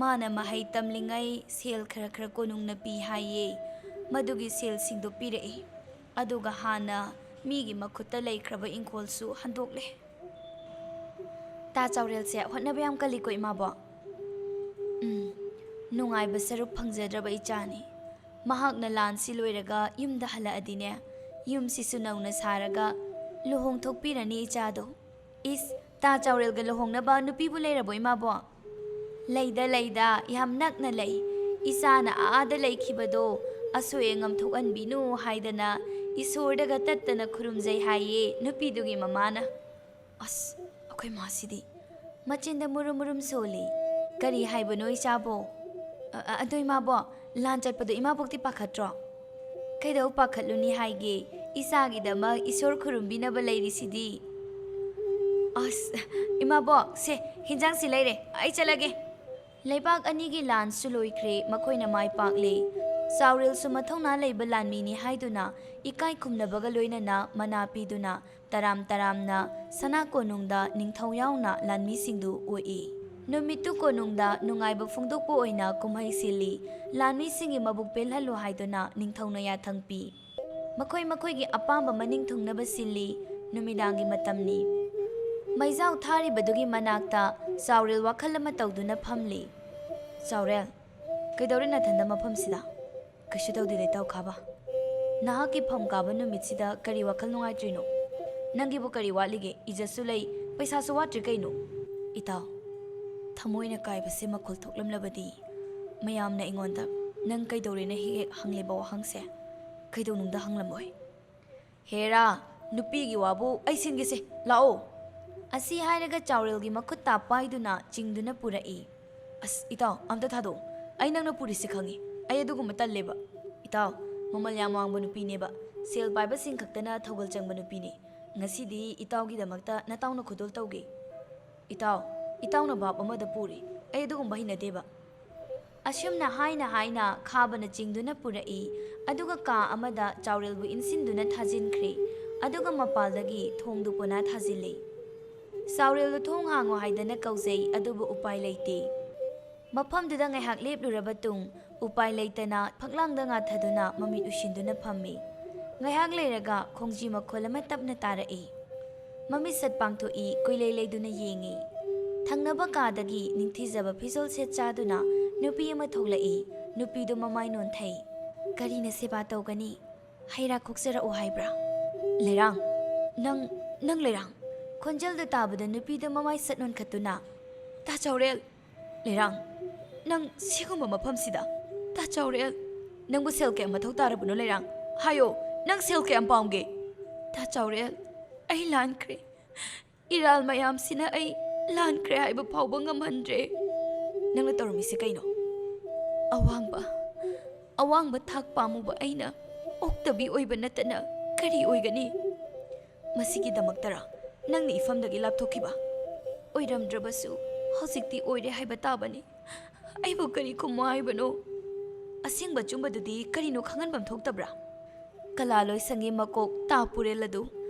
"ꯃꯥꯅ ꯃꯍꯩ ꯇꯝꯂꯤꯉꯩ ꯁꯦꯜ ꯈꯔ ꯈꯔ ꯀꯣꯅꯨꯡꯅ ꯄꯤ ꯍꯥꯏꯌꯦ꯫ ꯃꯗꯨꯒꯤ ꯁꯦꯜꯁꯤꯡꯗꯣ ꯄꯤꯔꯛꯏ꯫ ꯑꯗꯨꯒ ꯍꯥꯟꯅ ꯃꯤꯒꯤ ꯃꯈꯨꯠꯇ ꯂꯩꯈ꯭ꯔꯕ ꯏꯪꯈꯣꯜꯁꯨ ꯍꯟꯗꯣꯛꯂꯦ꯫" "ꯇꯥ ꯆꯥꯎꯔꯦꯜꯁꯦ ꯍꯣꯠꯅꯕ ꯌꯥꯝ ꯀꯜꯂꯤꯀꯣ ꯏꯃꯥꯕꯣꯛ?" "ꯎꯝ, ꯅꯨꯡꯉꯥꯏꯕ ꯁꯔꯨꯛ ꯐꯪꯖꯗ꯭ꯔꯕ ꯏꯆꯥꯅꯤ꯫ ꯃꯍꯥꯛꯅ ꯂꯥꯟꯁꯤ ꯂꯣꯏꯔꯒ ꯌꯨꯝꯗ ꯍꯜꯂꯛꯑꯗꯤꯅꯦ, ꯌꯨꯝꯁꯤꯁꯨ ꯅꯧꯅ ꯁꯥꯔꯒ ꯂꯨꯍꯣꯡꯊꯣꯛꯄꯤꯔꯅꯤ ꯏꯆꯥꯗꯣ꯫" "ꯏꯁ, ꯇꯥ ꯆꯥꯎꯔꯦꯜꯒ ꯂꯨꯍꯣꯡꯅꯕ ꯅꯨꯄꯤꯕꯨ ꯂꯩꯔꯕꯣ ꯏꯃꯥꯕꯣꯛ?" "ꯂꯩꯗ, ꯂꯩꯗ, ꯌꯥꯝ ꯅꯛꯅ ꯂꯩ꯫ ꯏꯆꯥꯅ ꯑꯥꯗ ꯂꯩꯈꯤꯕꯗꯣ ꯑꯁꯣꯏ ꯑꯉꯥꯝ ꯊꯣꯛꯍꯟꯕꯤꯅꯨ ꯍꯥꯏꯗꯅ ꯏꯁꯣꯔꯗꯒ ꯇꯠꯇꯅ ꯈꯨꯔꯨꯝꯖꯩ ꯍꯥꯏꯌꯦ ꯅꯨꯄꯤꯗꯨꯒꯤ ꯃꯃꯥꯅ꯫" "ꯑꯁ, ꯑꯩꯈꯣꯏ ꯃꯥꯁꯤꯗꯤ ꯃꯆꯤꯟꯗ ꯃꯨꯔꯨꯝ ꯃꯨꯔꯨꯝ ꯁꯣꯜꯂꯤ꯫ ꯀꯔꯤ ꯍꯥꯏꯕꯅꯣ ꯏꯆꯥꯕꯣ? ꯑ, ꯑ, ꯑꯗꯣ ꯏꯃꯥꯕꯣ, ꯂꯥꯟ ꯆꯠꯄꯗꯣ ꯏꯃꯥꯕꯣꯛꯇꯤ ꯄꯥꯈꯠꯇ꯭ꯔꯣ?" "ꯀꯩꯗꯧ ꯄꯥꯈꯠꯂꯨꯅꯤ ꯍꯥꯏꯒꯦ? ꯏꯆꯥꯒꯤꯗꯃꯛ ꯏꯁꯣꯔ ꯈꯨꯔꯨꯝꯕꯤꯅꯕ ꯂꯩꯔꯤꯁꯤꯗꯤ꯫" "ꯑꯁ, ꯏꯃꯥꯕꯣꯛ, ꯁꯦ, ꯍꯤꯟꯖꯥꯡꯁꯤ ꯂꯩꯔꯦ, ꯑꯩ ꯆꯠꯂꯒꯦ꯫" ꯂꯩꯕꯥꯛ ꯑꯅꯤꯒꯤ ꯂꯥꯟꯁꯨ ꯂꯣꯏꯈ꯭ꯔꯦ, ꯃꯈꯣꯏꯅ ꯃꯥꯏ ꯄꯥꯛꯂꯦ꯫ ꯆꯥꯎꯔꯦꯜꯁꯨ ꯃꯊꯧꯅꯥ ꯂꯩꯕ ꯂꯥꯟꯃꯤꯅꯤ ꯍꯥꯏꯗꯨꯅ ꯏꯀꯥꯏ ꯈꯨꯝꯅꯕꯒ ꯂꯣꯏꯅꯅ ꯃꯅꯥ ꯄꯤꯗꯨꯅ ꯇꯔꯥꯝ ꯇꯔꯥꯝꯅ ꯁꯅꯥ ꯀꯣꯅꯨꯡꯗ ꯅꯤꯡꯊꯧ ꯌꯥꯎꯅ ꯂꯥꯟꯃꯤꯁꯤꯡꯗꯨ ꯑꯣꯛꯏ꯫ ꯅꯨꯃꯤꯠꯇꯨ ꯀꯣꯅꯨꯡꯗ ꯅꯨꯡꯉꯥꯏꯕ ꯐꯣꯡꯗꯣꯛꯄ ꯑꯣꯏꯅ ꯀꯨꯝꯍꯩ ꯁꯤꯜꯂꯤ꯫ ꯂꯥꯟꯃꯤꯁꯤꯡꯒꯤ ꯃꯕꯨꯛ ꯄꯦꯜꯍꯜꯂꯨ ꯍꯥꯏꯗꯨꯅ ꯅꯤꯡꯊꯧꯅ ꯌꯥꯊꯪ ꯄꯤ꯫ ꯃꯈꯣꯏ ꯃꯈꯣꯏꯒꯤ ꯑꯄꯥꯝꯕ ꯃꯅꯤꯡ ꯊꯨꯡꯅꯕ ꯁꯤꯜꯂꯤ꯫ ꯅꯨꯃꯤꯗꯥꯡꯒꯤ ꯃꯇꯝꯅꯤ꯫ ꯃꯩꯖꯥꯎ ꯊꯥꯔꯤꯕꯗꯨꯒꯤ ꯃꯅꯥꯛꯇ ꯆꯥꯎꯔꯦꯜ ꯋꯥꯈꯜ ꯑꯃ ꯇꯧꯗꯨꯅ ꯐꯝꯂꯤ꯫ "ꯆꯥꯎꯔꯦꯜ, ꯀꯩꯗꯧꯔꯦ ꯅꯊꯟꯗ ꯃꯐꯝꯁꯤꯗ?" "ꯀꯩꯁꯨ ꯇꯧꯗꯦꯗ, ꯏꯇꯥꯎ ꯈꯥꯕ꯫" ꯅꯍꯥꯛꯀꯤ ꯐꯝ ꯀꯥꯕ ꯅꯨꯃꯤꯠꯁꯤꯗ ꯀꯔꯤ ꯋꯥꯈꯜ ꯅꯨꯡꯉꯥꯏꯇ꯭ꯔꯤꯅꯣ? ꯅꯪꯒꯤꯕꯨ ꯀꯔꯤ ꯋꯥꯠꯂꯤꯒꯦ? ꯏꯖꯠꯁꯨ ꯂꯩ, ꯄꯩꯁꯥꯁꯨ ꯋꯥꯠꯇ꯭ꯔꯤ ꯀꯩꯅꯣ? ꯏꯇꯥꯎ, ꯊꯃꯣꯏꯅ ꯀꯥꯏꯕꯁꯦ ꯃꯈꯣꯜ ꯊꯣꯛꯂꯝꯂꯕꯗꯤ ꯃꯌꯥꯝꯅ ꯑꯩꯉꯣꯟꯗ "ꯅꯪ ꯀꯩꯗꯧꯔꯦꯅ?" ꯍꯦꯛ ꯍꯦꯛ ꯍꯪꯂꯤꯕ ꯋꯥꯍꯪꯁꯦ ꯀꯩꯗꯧꯅꯨꯡꯗ ꯍꯪꯂꯝꯃꯣꯏ꯫ ꯍꯦꯔꯥ, ꯅꯨꯄꯤꯒꯤ ꯋꯥꯕꯨ ꯑꯩ ꯁꯤꯟꯒꯦꯁꯦ, ꯂꯥꯛꯑꯣ꯫ ꯑꯁꯤ ꯍꯥꯏꯔꯒ ꯆꯥꯎꯔꯦꯜꯒꯤ ꯃꯈꯨꯠ ꯇꯥ ꯄꯥꯏꯗꯨꯅ ꯆꯤꯡꯗꯨꯅ ꯄꯨꯔꯛꯏ꯫ "ꯑꯁ, ꯏꯇꯥꯎ, ꯑꯝꯇ ꯊꯥꯗꯣꯛꯑꯣ꯫ ꯑꯩ ꯅꯪꯅ ꯄꯨꯔꯤꯁꯤ ꯈꯪꯉꯤ꯫ ꯑꯩ ꯑꯗꯨꯒꯨꯝꯕ ꯇꯜꯂꯦꯕ꯫ ꯏꯇꯥꯎ, ꯃꯃꯜ ꯌꯥꯝ ꯋꯥꯡꯕ ꯅꯨꯄꯤꯅꯦꯕ꯫ ꯁꯦꯜ ꯄꯥꯏꯕꯁꯤꯡ ꯈꯛꯇꯅ ꯊꯧꯒꯜ ꯆꯪꯕ ꯅꯨꯄꯤꯅꯤ꯫ ꯉꯁꯤꯗꯤ ꯏꯇꯥꯎꯒꯤꯗꯃꯛꯇ ꯅꯇꯥꯎꯅ ꯈꯨꯗꯣꯜ ꯇꯧꯒꯦ꯫ ꯏꯇꯥꯎ, ꯏꯇꯥꯎꯅ ꯚꯥꯞ ꯑꯃꯗ ꯄꯨꯔꯤ꯫ ꯑꯩ ꯑꯗꯨꯒꯨꯝꯕ ꯍꯩꯅꯗꯦꯕ꯫" ꯑꯁꯨꯝꯅ ꯍꯥꯏꯅ ꯍꯥꯏꯅ ꯈꯥꯕꯅ ꯆꯤꯡꯗꯨꯅ ꯄꯨꯔꯛꯏ꯫ ꯑꯗꯨꯒ ꯀꯥ ꯑꯃꯗ ꯆꯥꯎꯔꯦꯜꯕꯨ ꯏꯟꯁꯤꯟꯗꯨꯅ ꯊꯥꯖꯤꯟꯈ꯭ꯔꯦ꯫ ꯑꯗꯨꯒ ꯃꯄꯥꯜꯗꯒꯤ ꯊꯣꯡꯗꯨ ꯄꯣꯅꯥ ꯊꯥꯖꯤꯜꯂꯤ꯫ ꯆꯥꯎꯔꯦꯜꯗꯨ ꯊꯣꯡ ꯍꯥꯡꯉꯣ ꯍꯥꯏꯗꯅ ꯀꯧꯖꯩ, ꯑꯗꯨꯕꯨ ꯎꯄꯥꯏ ꯂꯩꯇꯦ꯫ ꯃꯐꯝꯗꯨꯗ ꯉꯥꯏꯍꯥꯛ ꯂꯦꯞꯂꯨꯔꯕ ꯇꯨꯡ, ꯎꯄꯥꯏ ꯂꯩꯇꯅ ꯐꯛꯂꯥꯡꯗ ꯉꯥꯊꯗꯨꯅ ꯃꯃꯤꯠ ꯎꯏꯁꯤꯟꯗꯨꯅ ꯐꯝꯃꯤ꯫ ꯉꯥꯏꯍꯥꯛ ꯂꯩꯔꯒ ꯈꯣꯡꯖꯤ ꯃꯈꯣꯜ ꯑꯃ ꯇꯞꯅ ꯇꯥꯔꯛꯏ꯫ ꯃꯃꯤꯠ ꯁꯠ ꯄꯥꯡꯊꯣꯛꯏ, ꯀꯨꯏꯂꯩ ꯂꯩꯗꯨꯅ ꯌꯦꯡꯉꯤ꯫ ꯊꯪꯅꯕ ꯀꯥꯗꯒꯤ ꯅꯤꯡꯊꯤꯖꯕ ꯐꯤꯖꯣꯜ ꯁꯦꯠ ꯆꯥꯗꯨꯅ ꯅꯨꯄꯤ ꯑꯃ ꯊꯣꯛꯂꯛꯏ꯫ ꯅꯨꯄꯤꯗꯨ ꯃꯃꯥꯏ ꯅꯣꯟꯊꯩ꯫ "ꯀꯔꯤꯅ ꯁꯦꯕꯥ ꯇꯧꯒꯅꯤ? ꯍꯩ ꯔꯥ ꯈꯣꯛꯆꯔꯛꯎ ꯍꯥꯏꯕ꯭ꯔꯥ?" "ꯂꯩꯔꯥꯡ, ꯅꯪ, ꯅꯪ ꯂꯩꯔꯥꯡ?" ꯈꯣꯟꯖꯦꯜꯗꯨ ꯇꯥꯕꯗ ꯅꯨꯄꯤꯗꯨ ꯃꯃꯥꯏ ꯁꯠ ꯅꯣꯟꯈꯠꯇꯨꯅ, "ꯇꯥ ꯆꯥꯎꯔꯦꯜ!" "ꯂꯩꯔꯥꯡ, ꯅꯪ ꯁꯤꯒꯨꯝꯕ ꯃꯐꯝꯁꯤꯗ?" "ꯇꯥ ꯆꯥꯎꯔꯦꯜ, ꯅꯪꯕꯨ ꯁꯦꯜ ꯀꯌꯥꯝ ꯃꯊꯧ ꯇꯥꯔꯕꯅꯣ ꯂꯩꯔꯥꯡ? ꯍꯥꯏꯌꯣ, ꯅꯪ ꯁꯦꯜ ꯀꯌꯥꯝ ꯄꯥꯝꯒꯦ?" "ꯇꯥ ꯆꯥꯎꯔꯦꯜ, ꯑꯩ ꯂꯥꯟꯈ꯭ꯔꯦ꯫ ꯏꯔꯥꯜ ꯃꯌꯥꯝꯁꯤꯅ ꯑꯩ ꯂꯥꯟꯈ꯭ꯔꯦ ꯍꯥꯏꯕ ꯐꯥꯎꯕ ꯉꯝꯍꯟꯗ꯭ꯔꯦ꯫" "ꯅꯪꯅ ꯇꯧꯔꯝꯃꯤꯁꯦ ꯀꯩꯅꯣ?" "ꯑꯋꯥꯡꯕ, ꯑꯋꯥꯡꯕ ꯊꯥꯛ ꯄꯥꯝꯃꯨꯕ ꯑꯩꯅ ꯑꯣꯛꯇꯕꯤ ꯑꯣꯏꯕ ꯅꯠꯇꯅ ꯀꯔꯤ ꯑꯣꯏꯒꯅꯤ? ꯃꯁꯤꯒꯤꯗꯃꯛꯇꯔꯥ ꯅꯪꯅ ꯏꯐꯝꯗꯒꯤ ꯂꯥꯞꯊꯣꯛꯈꯤꯕ? ꯑꯣꯏꯔꯝꯗ꯭ꯔꯕꯁꯨ ꯍꯧꯖꯤꯛꯇꯤ ꯑꯣꯏꯔꯦ ꯍꯥꯏꯕ ꯇꯥꯕꯅꯤ꯫ ꯑꯩꯕꯨ ꯀꯔꯤ ꯈꯨꯝꯃꯣ ꯍꯥꯏꯕꯅꯣ? ꯑꯁꯦꯡꯕ ꯑꯆꯨꯝꯕꯗꯨꯗꯤ ꯀꯔꯤꯅꯣ ꯈꯪꯍꯟꯐꯝ ꯊꯣꯛꯇꯕ꯭ꯔꯥ?" ꯀꯂꯥ ꯂꯣꯏꯁꯪꯒꯤ ꯃꯀꯣꯛ ꯇꯥ ꯄꯨꯔꯦꯜ ꯑꯗꯨ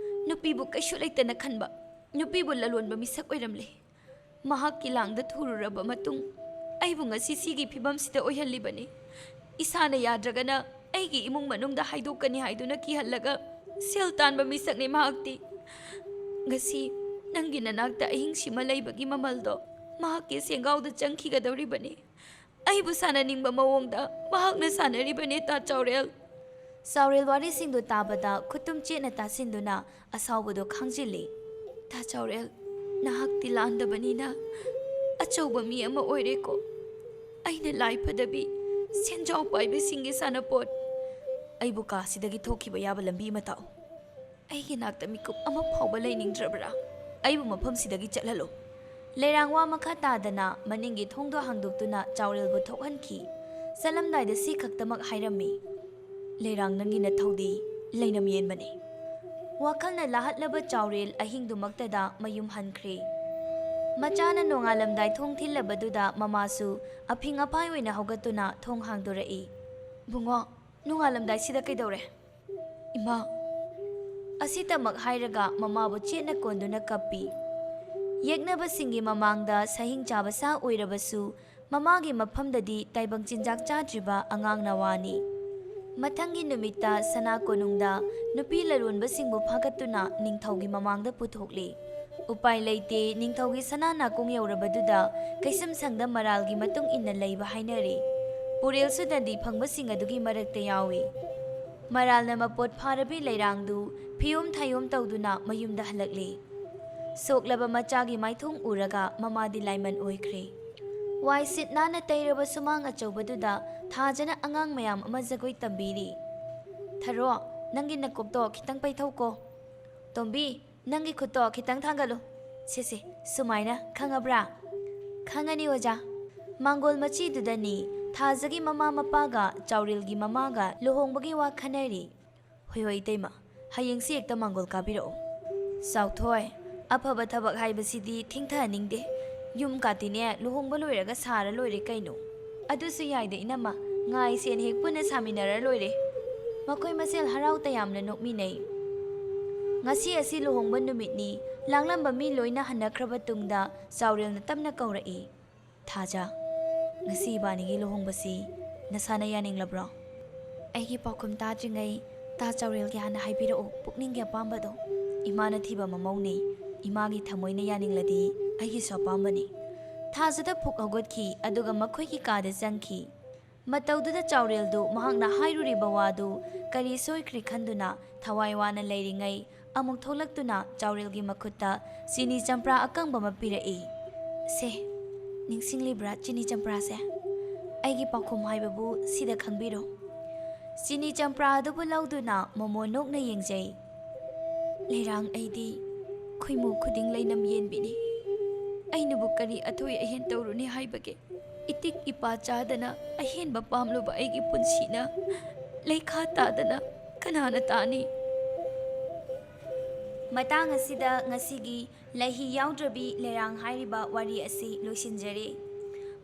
ꯅꯨꯄꯤꯕꯨ ꯀꯩꯁꯨ ꯂꯩꯇꯅ ꯈꯟꯕ, ꯅꯨꯄꯤꯕꯨ ꯂꯂꯣꯟꯕ ꯃꯤꯁꯛ ꯑꯣꯏꯔꯝꯂꯦ꯫ ꯃꯍꯥꯛꯀꯤ ꯂꯥꯡꯗ ꯊꯨꯔꯨꯔꯕ ꯃꯇꯨꯡ, ꯑꯩꯕꯨ ꯉꯁꯤ ꯁꯤꯒꯤ ꯐꯤꯕꯝꯁꯤꯗ ꯑꯣꯏꯍꯜꯂꯤꯕꯅꯤ꯫ ꯏꯁꯥꯅ ꯌꯥꯗ꯭ꯔꯒꯅ ꯑꯩꯒꯤ ꯏꯃꯨꯡ ꯃꯅꯨꯡꯗ ꯍꯥꯏꯗꯣꯛꯀꯅꯤ ꯍꯥꯏꯗꯨꯅ ꯀꯤꯍꯜꯂꯒ ꯁꯦꯜ ꯇꯥꯟꯕ ꯃꯤꯁꯛꯅꯤ ꯃꯍꯥꯛꯇꯤ꯫ ꯉꯁꯤ ꯅꯪꯒꯤ ꯅꯅꯥꯛꯇ ꯑꯍꯤꯡꯁꯤꯃ ꯂꯩꯕꯒꯤ ꯃꯃꯜꯗꯣ ꯃꯍꯥꯛꯀꯤ ꯁꯦꯡꯒꯥꯎꯗ ꯆꯪꯈꯤꯒꯗꯧꯔꯤꯕꯅꯤ꯫ ꯑꯩꯕꯨ ꯁꯥꯟꯅꯅꯤꯡꯕ ꯃꯑꯣꯡꯗ ꯃꯍꯥꯛꯅ ꯁꯥꯟꯅꯔꯤꯕꯅꯦ, ꯇꯥ ꯆꯥꯎꯔꯦꯜ꯫ ꯆꯥꯎꯔꯦꯜ ꯋꯥꯔꯤꯁꯤꯡꯗꯨ ꯇꯥꯕꯗ ꯈꯨꯠꯇꯨꯝ ꯆꯦꯠꯅ ꯇꯥꯁꯤꯟꯗꯨꯅ ꯑꯁꯥꯎꯕꯗꯣ ꯈꯥꯡꯖꯤꯜꯂꯤ꯫ "ꯇꯥ ꯆꯥꯎꯔꯦꯜ, ꯅꯍꯥꯛꯇꯤ ꯂꯥꯟꯗꯕꯅꯤꯅ ꯑꯆꯧꯕ ꯃꯤ ꯑꯃ ꯑꯣꯏꯔꯦꯀꯣ꯫ ꯑꯩꯅ ꯂꯥꯏ ꯐꯗꯕꯤ, ꯁꯦꯟꯖꯥꯎ ꯄꯥꯏꯕꯁꯤꯡꯒꯤ ꯁꯥꯟꯅꯄꯣꯠ꯫ ꯑꯩꯕꯨ ꯀꯥꯁꯤꯗꯒꯤ ꯊꯣꯛꯈꯤꯕ ꯌꯥꯕ ꯂꯝꯕꯤ ꯑꯃ ꯇꯥꯛꯎ꯫ ꯑꯩꯒꯤ ꯅꯥꯛꯇ ꯃꯤꯀꯨꯞ ꯑꯃ ꯐꯥꯎꯕ ꯂꯩꯅꯤꯡꯗ꯭ꯔꯕ꯭ꯔꯥ? ꯑꯩꯕꯨ ꯃꯐꯝꯁꯤꯗꯒꯤ ꯆꯠꯍꯜꯂꯨ꯫" ꯂꯩꯔꯥꯡ ꯋꯥ ꯃꯈꯥ ꯇꯥꯗꯅ ꯃꯅꯤꯡꯒꯤ ꯊꯣꯡꯗꯣ ꯍꯥꯡꯗꯣꯛꯇꯨꯅ ꯆꯥꯎꯔꯦꯜꯕꯨ ꯊꯣꯛꯍꯟꯈꯤ꯫ ꯆꯠꯂꯝꯗꯥꯏꯗ ꯁꯤ ꯈꯛꯇꯃꯛ ꯍꯥꯏꯔꯝꯃꯤ, "ꯂꯩꯔꯥꯡ, ꯅꯪꯒꯤ ꯅꯊꯧꯗꯤ ꯂꯩꯅꯝ ꯌꯦꯟꯕꯅꯤ꯫" ꯋꯥꯈꯜꯅ ꯂꯥꯍꯠꯂꯕ ꯆꯥꯎꯔꯦꯜ ꯑꯍꯤꯡꯗꯨꯃꯛꯇꯗ ꯃꯌꯨꯝ ꯍꯟꯈ꯭ꯔꯦ꯫ ꯃꯆꯥꯅ ꯅꯣꯡꯉꯥꯜꯂꯝꯗꯥꯏ ꯊꯣꯡ ꯊꯤꯜꯂꯕꯗꯨꯗ ꯃꯃꯥꯁꯨ ꯑꯐꯤꯡ ꯑꯐꯥꯏ ꯑꯣꯏꯅ ꯍꯧꯒꯠꯇꯨꯅ ꯊꯣꯡ ꯍꯥꯡꯗꯣꯔꯛꯏ꯫ "ꯕꯨꯡꯉꯣ, ꯅꯣꯡꯉꯥꯜꯂꯝꯗꯥꯏꯁꯤꯗ ꯀꯩꯗꯧꯔꯦ?" "ꯏꯃꯥ!" ꯑꯁꯤꯇꯃꯛ ꯍꯥꯏꯔꯒ ꯃꯃꯥꯕꯨ ꯆꯦꯠꯅ ꯀꯣꯟꯗꯨꯅ ꯀꯞꯄꯤ꯫ ꯌꯦꯛꯅꯕꯁꯤꯡꯒꯤ ꯃꯃꯥꯡꯗ ꯁꯍꯤꯡ ꯆꯥꯕ ꯁꯥ ꯑꯣꯏꯔꯕꯁꯨ, ꯃꯃꯥꯒꯤ ꯃꯐꯝꯗꯗꯤ ꯇꯥꯏꯕꯪ ꯆꯤꯟꯖꯥꯛ ꯆꯥꯗ꯭ꯔꯤꯕ ꯑꯉꯥꯡꯅ ꯋꯥꯅꯤ꯫ ꯃꯊꯪꯒꯤ ꯅꯨꯃꯤꯠꯇ ꯁꯅꯥ ꯀꯣꯅꯨꯡꯗ ꯅꯨꯄꯤ ꯂꯂꯣꯟꯕꯁꯤꯡꯕꯨ ꯐꯥꯒꯠꯇꯨꯅ ꯅꯤꯡꯊꯧꯒꯤ ꯃꯃꯥꯡꯗ ꯄꯨꯊꯣꯛꯂꯤ꯫ ꯎꯄꯥꯏ ꯂꯩꯇꯦ, ꯅꯤꯡꯊꯧꯒꯤ ꯁꯅꯥ ꯅꯥꯀꯣꯡ ꯌꯧꯔꯕꯗꯨꯗ ꯀꯩꯁꯝꯁꯪꯗ ꯃꯔꯥꯜꯒꯤ ꯃꯇꯨꯡ ꯏꯟꯅ ꯂꯩꯕ ꯍꯥꯏꯅꯔꯤ꯫ ꯄꯨꯔꯦꯜꯁꯨ ꯗꯟꯗꯤ ꯐꯪꯕꯁꯤꯡ ꯑꯗꯨꯒꯤ ꯃꯔꯛꯇ ꯌꯥꯎꯏ꯫ ꯃꯔꯥꯜꯅ ꯃꯄꯣꯠ ꯐꯥꯔꯕꯤ ꯂꯩꯔꯥꯡꯗꯨ ꯐꯤꯌꯣꯝ ꯊꯥꯌꯣꯝ ꯇꯧꯗꯨꯅ ꯃꯌꯨꯝꯗ ꯍꯜꯂꯛꯂꯤ꯫ ꯁꯣꯛꯂꯕ ꯃꯆꯥꯒꯤ ꯃꯥꯏꯊꯣꯡ ꯎꯔꯒ ꯃꯃꯥꯗꯤ ꯂꯥꯏꯃꯟ ꯑꯣꯏꯈ꯭ꯔꯦ꯫ ꯋꯥꯏ ꯁꯤꯠ ꯅꯥꯟꯅ ꯇꯩꯔꯕ ꯁꯨꯃꯥꯡ ꯑꯆꯧꯕꯗꯨꯗ ꯊꯥꯖꯅ ꯑꯉꯥꯡ ꯃꯌꯥꯝ ꯑꯃ ꯖꯒꯣꯏ ꯇꯝꯕꯤꯔꯤ꯫ "ꯊꯔꯣ, ꯅꯪꯒꯤ ꯅꯀꯣꯛꯇꯣ ꯈꯤꯇꯪ ꯄꯩꯊꯧꯀꯣ꯫ ꯇꯣꯝꯕꯤ, ꯅꯪꯒꯤ ꯈꯨꯠꯇꯣ ꯈꯤꯇꯪ ꯊꯥꯡꯒꯠꯂꯨ꯫ ꯁꯦ, ꯁꯦ, ꯁꯨꯃꯥꯏꯅ, ꯈꯪꯉꯕ꯭ꯔꯥ?" "ꯈꯪꯉꯅꯤ, ꯑꯣꯖꯥ꯫" ꯃꯥꯡꯒꯣꯜ ꯃꯆꯤꯗꯨꯗꯅꯤ ꯊꯥꯖꯒꯤ ꯃꯃꯥ ꯃꯄꯥꯒ ꯆꯥꯎꯔꯦꯜꯒꯤ ꯃꯃꯥꯒ ꯂꯨꯍꯣꯡꯕꯒꯤ ꯋꯥ ꯈꯟꯅꯔꯤ꯫ "ꯍꯣꯏ, ꯍꯣꯏ, ꯏꯇꯩꯃ, ꯍꯌꯦꯡꯁꯤ ꯍꯦꯛꯇ ꯃꯥꯡꯒꯣꯜ ꯀꯥꯕꯤꯔꯛꯑꯣ꯫" "ꯆꯥꯎꯊꯣꯏ, ꯑꯐꯕ ꯊꯕꯛ ꯍꯥꯏꯕꯁꯤꯗꯤ ꯊꯦꯡꯊꯍꯟꯅꯤꯡꯗꯦ꯫ ꯌꯨꯝ ꯀꯥꯇꯤꯅꯦ ꯂꯨꯍꯣꯡꯕ ꯂꯣꯏꯔꯒ ꯁꯥꯔ ꯂꯣꯏꯔꯦ ꯀꯩꯅꯣ꯫" "ꯑꯗꯨꯁꯨ ꯌꯥꯏꯗ ꯏꯅꯝꯃ, ꯉꯥ ꯏꯁꯦꯟ ꯍꯦꯛ ꯄꯨꯟꯅ ꯁꯥꯃꯤꯟꯅꯔ ꯂꯣꯏꯔꯦ꯫" ꯃꯈꯣꯏ ꯃꯁꯦꯜ ꯍꯔꯥꯎ ꯇꯌꯥꯝꯅ ꯅꯣꯛꯃꯤꯟꯅꯩ꯫ ꯉꯁꯤ ꯑꯁꯤ ꯂꯨꯍꯣꯡꯕ ꯅꯨꯃꯤꯠꯅꯤ꯫ ꯂꯥꯡꯂꯝꯕ ꯃꯤ ꯂꯣꯏꯅ ꯍꯟꯅꯈ꯭ꯔꯕ ꯇꯨꯡꯗ ꯆꯥꯎꯔꯦꯜꯅ ꯇꯞꯅ ꯀꯧꯔꯛꯏ, "ꯊꯥꯖ, ꯉꯁꯤ ꯏꯕꯥꯅꯤꯒꯤ ꯂꯨꯍꯣꯡꯕꯁꯤ ꯅꯁꯥꯅ ꯌꯥꯅꯤꯡꯂꯕ꯭ꯔꯣ?" "ꯑꯩꯒꯤ ꯄꯥꯎꯈꯨꯝ ꯇꯥꯗ꯭ꯔꯤꯉꯩ ꯇꯥ ꯆꯥꯎꯔꯦꯜꯒꯤ ꯍꯥꯟꯅ ꯍꯥꯏꯕꯤꯔꯛꯎ, ꯄꯨꯛꯅꯤꯡꯒꯤ ꯑꯄꯥꯝꯕꯗꯣ꯫" "ꯏꯃꯥꯅ ꯊꯤꯕ ꯃꯃꯧꯅꯤ, ꯏꯃꯥꯒꯤ ꯊꯃꯣꯏꯅ ꯌꯥꯅꯤꯡꯂꯗꯤ ꯑꯩꯒꯤꯁꯨ ꯑꯄꯥꯝꯕꯅꯤ꯫" ꯊꯥꯖꯗ ꯐꯨꯛ ꯍꯧꯒꯠꯈꯤ, ꯑꯗꯨꯒ ꯃꯈꯣꯏꯒꯤ ꯀꯥꯗ ꯆꯪꯈꯤ꯫ ꯃꯇꯧꯗꯨꯗ ꯆꯥꯎꯔꯦꯜꯗꯨ ꯃꯍꯥꯛꯅ ꯍꯥꯏꯔꯨꯔꯤꯕ ꯋꯥꯗꯨ ꯀꯔꯤ ꯁꯣꯏꯈ꯭ꯔꯦ ꯈꯟꯗꯨꯅ ꯊꯋꯥꯏ ꯋꯥꯅ ꯂꯩꯔꯤꯉꯩ, ꯑꯃꯨꯛ ꯊꯣꯛꯂꯛꯇꯨꯅ ꯆꯥꯎꯔꯦꯜꯒꯤ ꯃꯈꯨꯠꯇ ꯆꯤꯅꯤ ꯆꯝꯄ꯭ꯔꯥ ꯑꯀꯪꯕ ꯑꯃ ꯄꯤꯔꯛꯏ꯫ "ꯁꯦ, ꯅꯤꯡꯁꯤꯡꯂꯤꯕ꯭ꯔꯥ ꯆꯤꯅꯤ ꯆꯝꯄ꯭ꯔꯥꯁꯦ? ꯑꯩꯒꯤ ꯄꯥꯎꯈꯨꯝ ꯍꯥꯏꯕꯕꯨ ꯁꯤꯗ ꯈꯪꯕꯤꯔꯣ꯫" ꯆꯤꯅꯤ ꯆꯝꯄ꯭ꯔꯥ ꯑꯗꯨꯕꯨ ꯂꯧꯗꯨꯅ ꯃꯣꯃꯣ ꯅꯣꯛꯅ ꯌꯦꯡꯖꯩ꯫ "ꯂꯩꯔꯥꯡ, ꯑꯩꯗꯤ ꯈꯨꯏꯃꯨ ꯈꯨꯗꯤꯡ ꯂꯩꯅꯝ ꯌꯦꯟꯕꯤꯅꯤ꯫ ꯑꯩꯅꯕꯨ ꯀꯔꯤ ꯑꯊꯣꯏ ꯑꯍꯦꯟ ꯇꯧꯔꯨꯅꯤ ꯍꯥꯏꯕꯒꯦ? ꯏꯇꯤꯛ ꯏꯄꯥ ꯆꯥꯗꯅ ꯑꯍꯦꯟꯕ ꯄꯥꯝꯂꯨꯕ ꯑꯩꯒꯤ ꯄꯨꯟꯁꯤꯅ ꯂꯩꯈꯥ ꯇꯥꯗꯅ ꯀꯅꯥꯅ ꯇꯥꯅꯤ?" ꯃꯇꯥꯡ ꯑꯁꯤꯗ ꯉꯁꯤꯒꯤ ꯂꯩꯍꯤ ꯌꯥꯎꯗ꯭ꯔꯕꯤ ꯂꯩꯔꯥꯡ ꯍꯥꯏꯔꯤꯕ ꯋꯥꯔꯤ ꯑꯁꯤ ꯂꯣꯏꯁꯤꯟꯖꯔꯦ꯫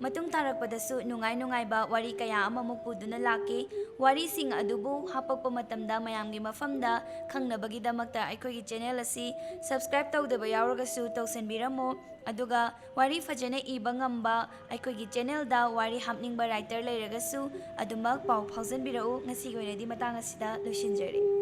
ꯃꯇꯨꯡ ꯇꯥꯔꯛꯄꯗꯁꯨ ꯅꯨꯡꯉꯥꯏ ꯅꯨꯡꯉꯥꯏꯕ ꯋꯥꯔꯤ ꯀꯌꯥ ꯑꯃꯃꯨꯛ ꯄꯨꯗꯨꯅ ꯂꯥꯛꯀꯦ꯫ ꯋꯥꯔꯤꯁꯤꯡ ꯑꯗꯨꯕꯨ ꯍꯥꯄꯛꯄ ꯃꯇꯝꯗ ꯃꯌꯥꯝꯒꯤ ꯃꯐꯝꯗ ꯈꯪꯅꯕꯒꯤꯗꯃꯛꯇ ꯑꯩꯈꯣꯏꯒꯤ ꯆꯦꯅꯦꯜ ꯑꯁꯤ ꯁꯕꯁꯀ꯭ꯔꯥꯏꯕ ꯇꯧꯗꯕ ꯌꯥꯎꯔꯒꯁꯨ ꯇꯧꯁꯤꯟꯕꯤꯔꯝꯃꯣ꯫ ꯑꯗꯨꯒ ꯋꯥꯔꯤ ꯐꯖꯅ ꯏꯕ ꯉꯝꯕ, ꯑꯩꯈꯣꯏꯒꯤ ꯆꯦꯅꯦꯜꯗ ꯋꯥꯔꯤ ꯍꯥꯞꯅꯤꯡꯕ ꯔꯥꯏꯇꯔ ꯂꯩꯔꯒꯁꯨ ꯑꯗꯨꯃꯛ ꯄꯥꯎ ꯐꯥꯎꯖꯟꯕꯤꯔꯛꯎ꯫ ꯉꯁꯤꯒꯤ ꯑꯣꯏꯅꯗꯤ ꯃꯇꯥꯡ ꯑꯁꯤꯗ ꯂꯣꯏꯁꯤꯟꯖꯔꯦ꯫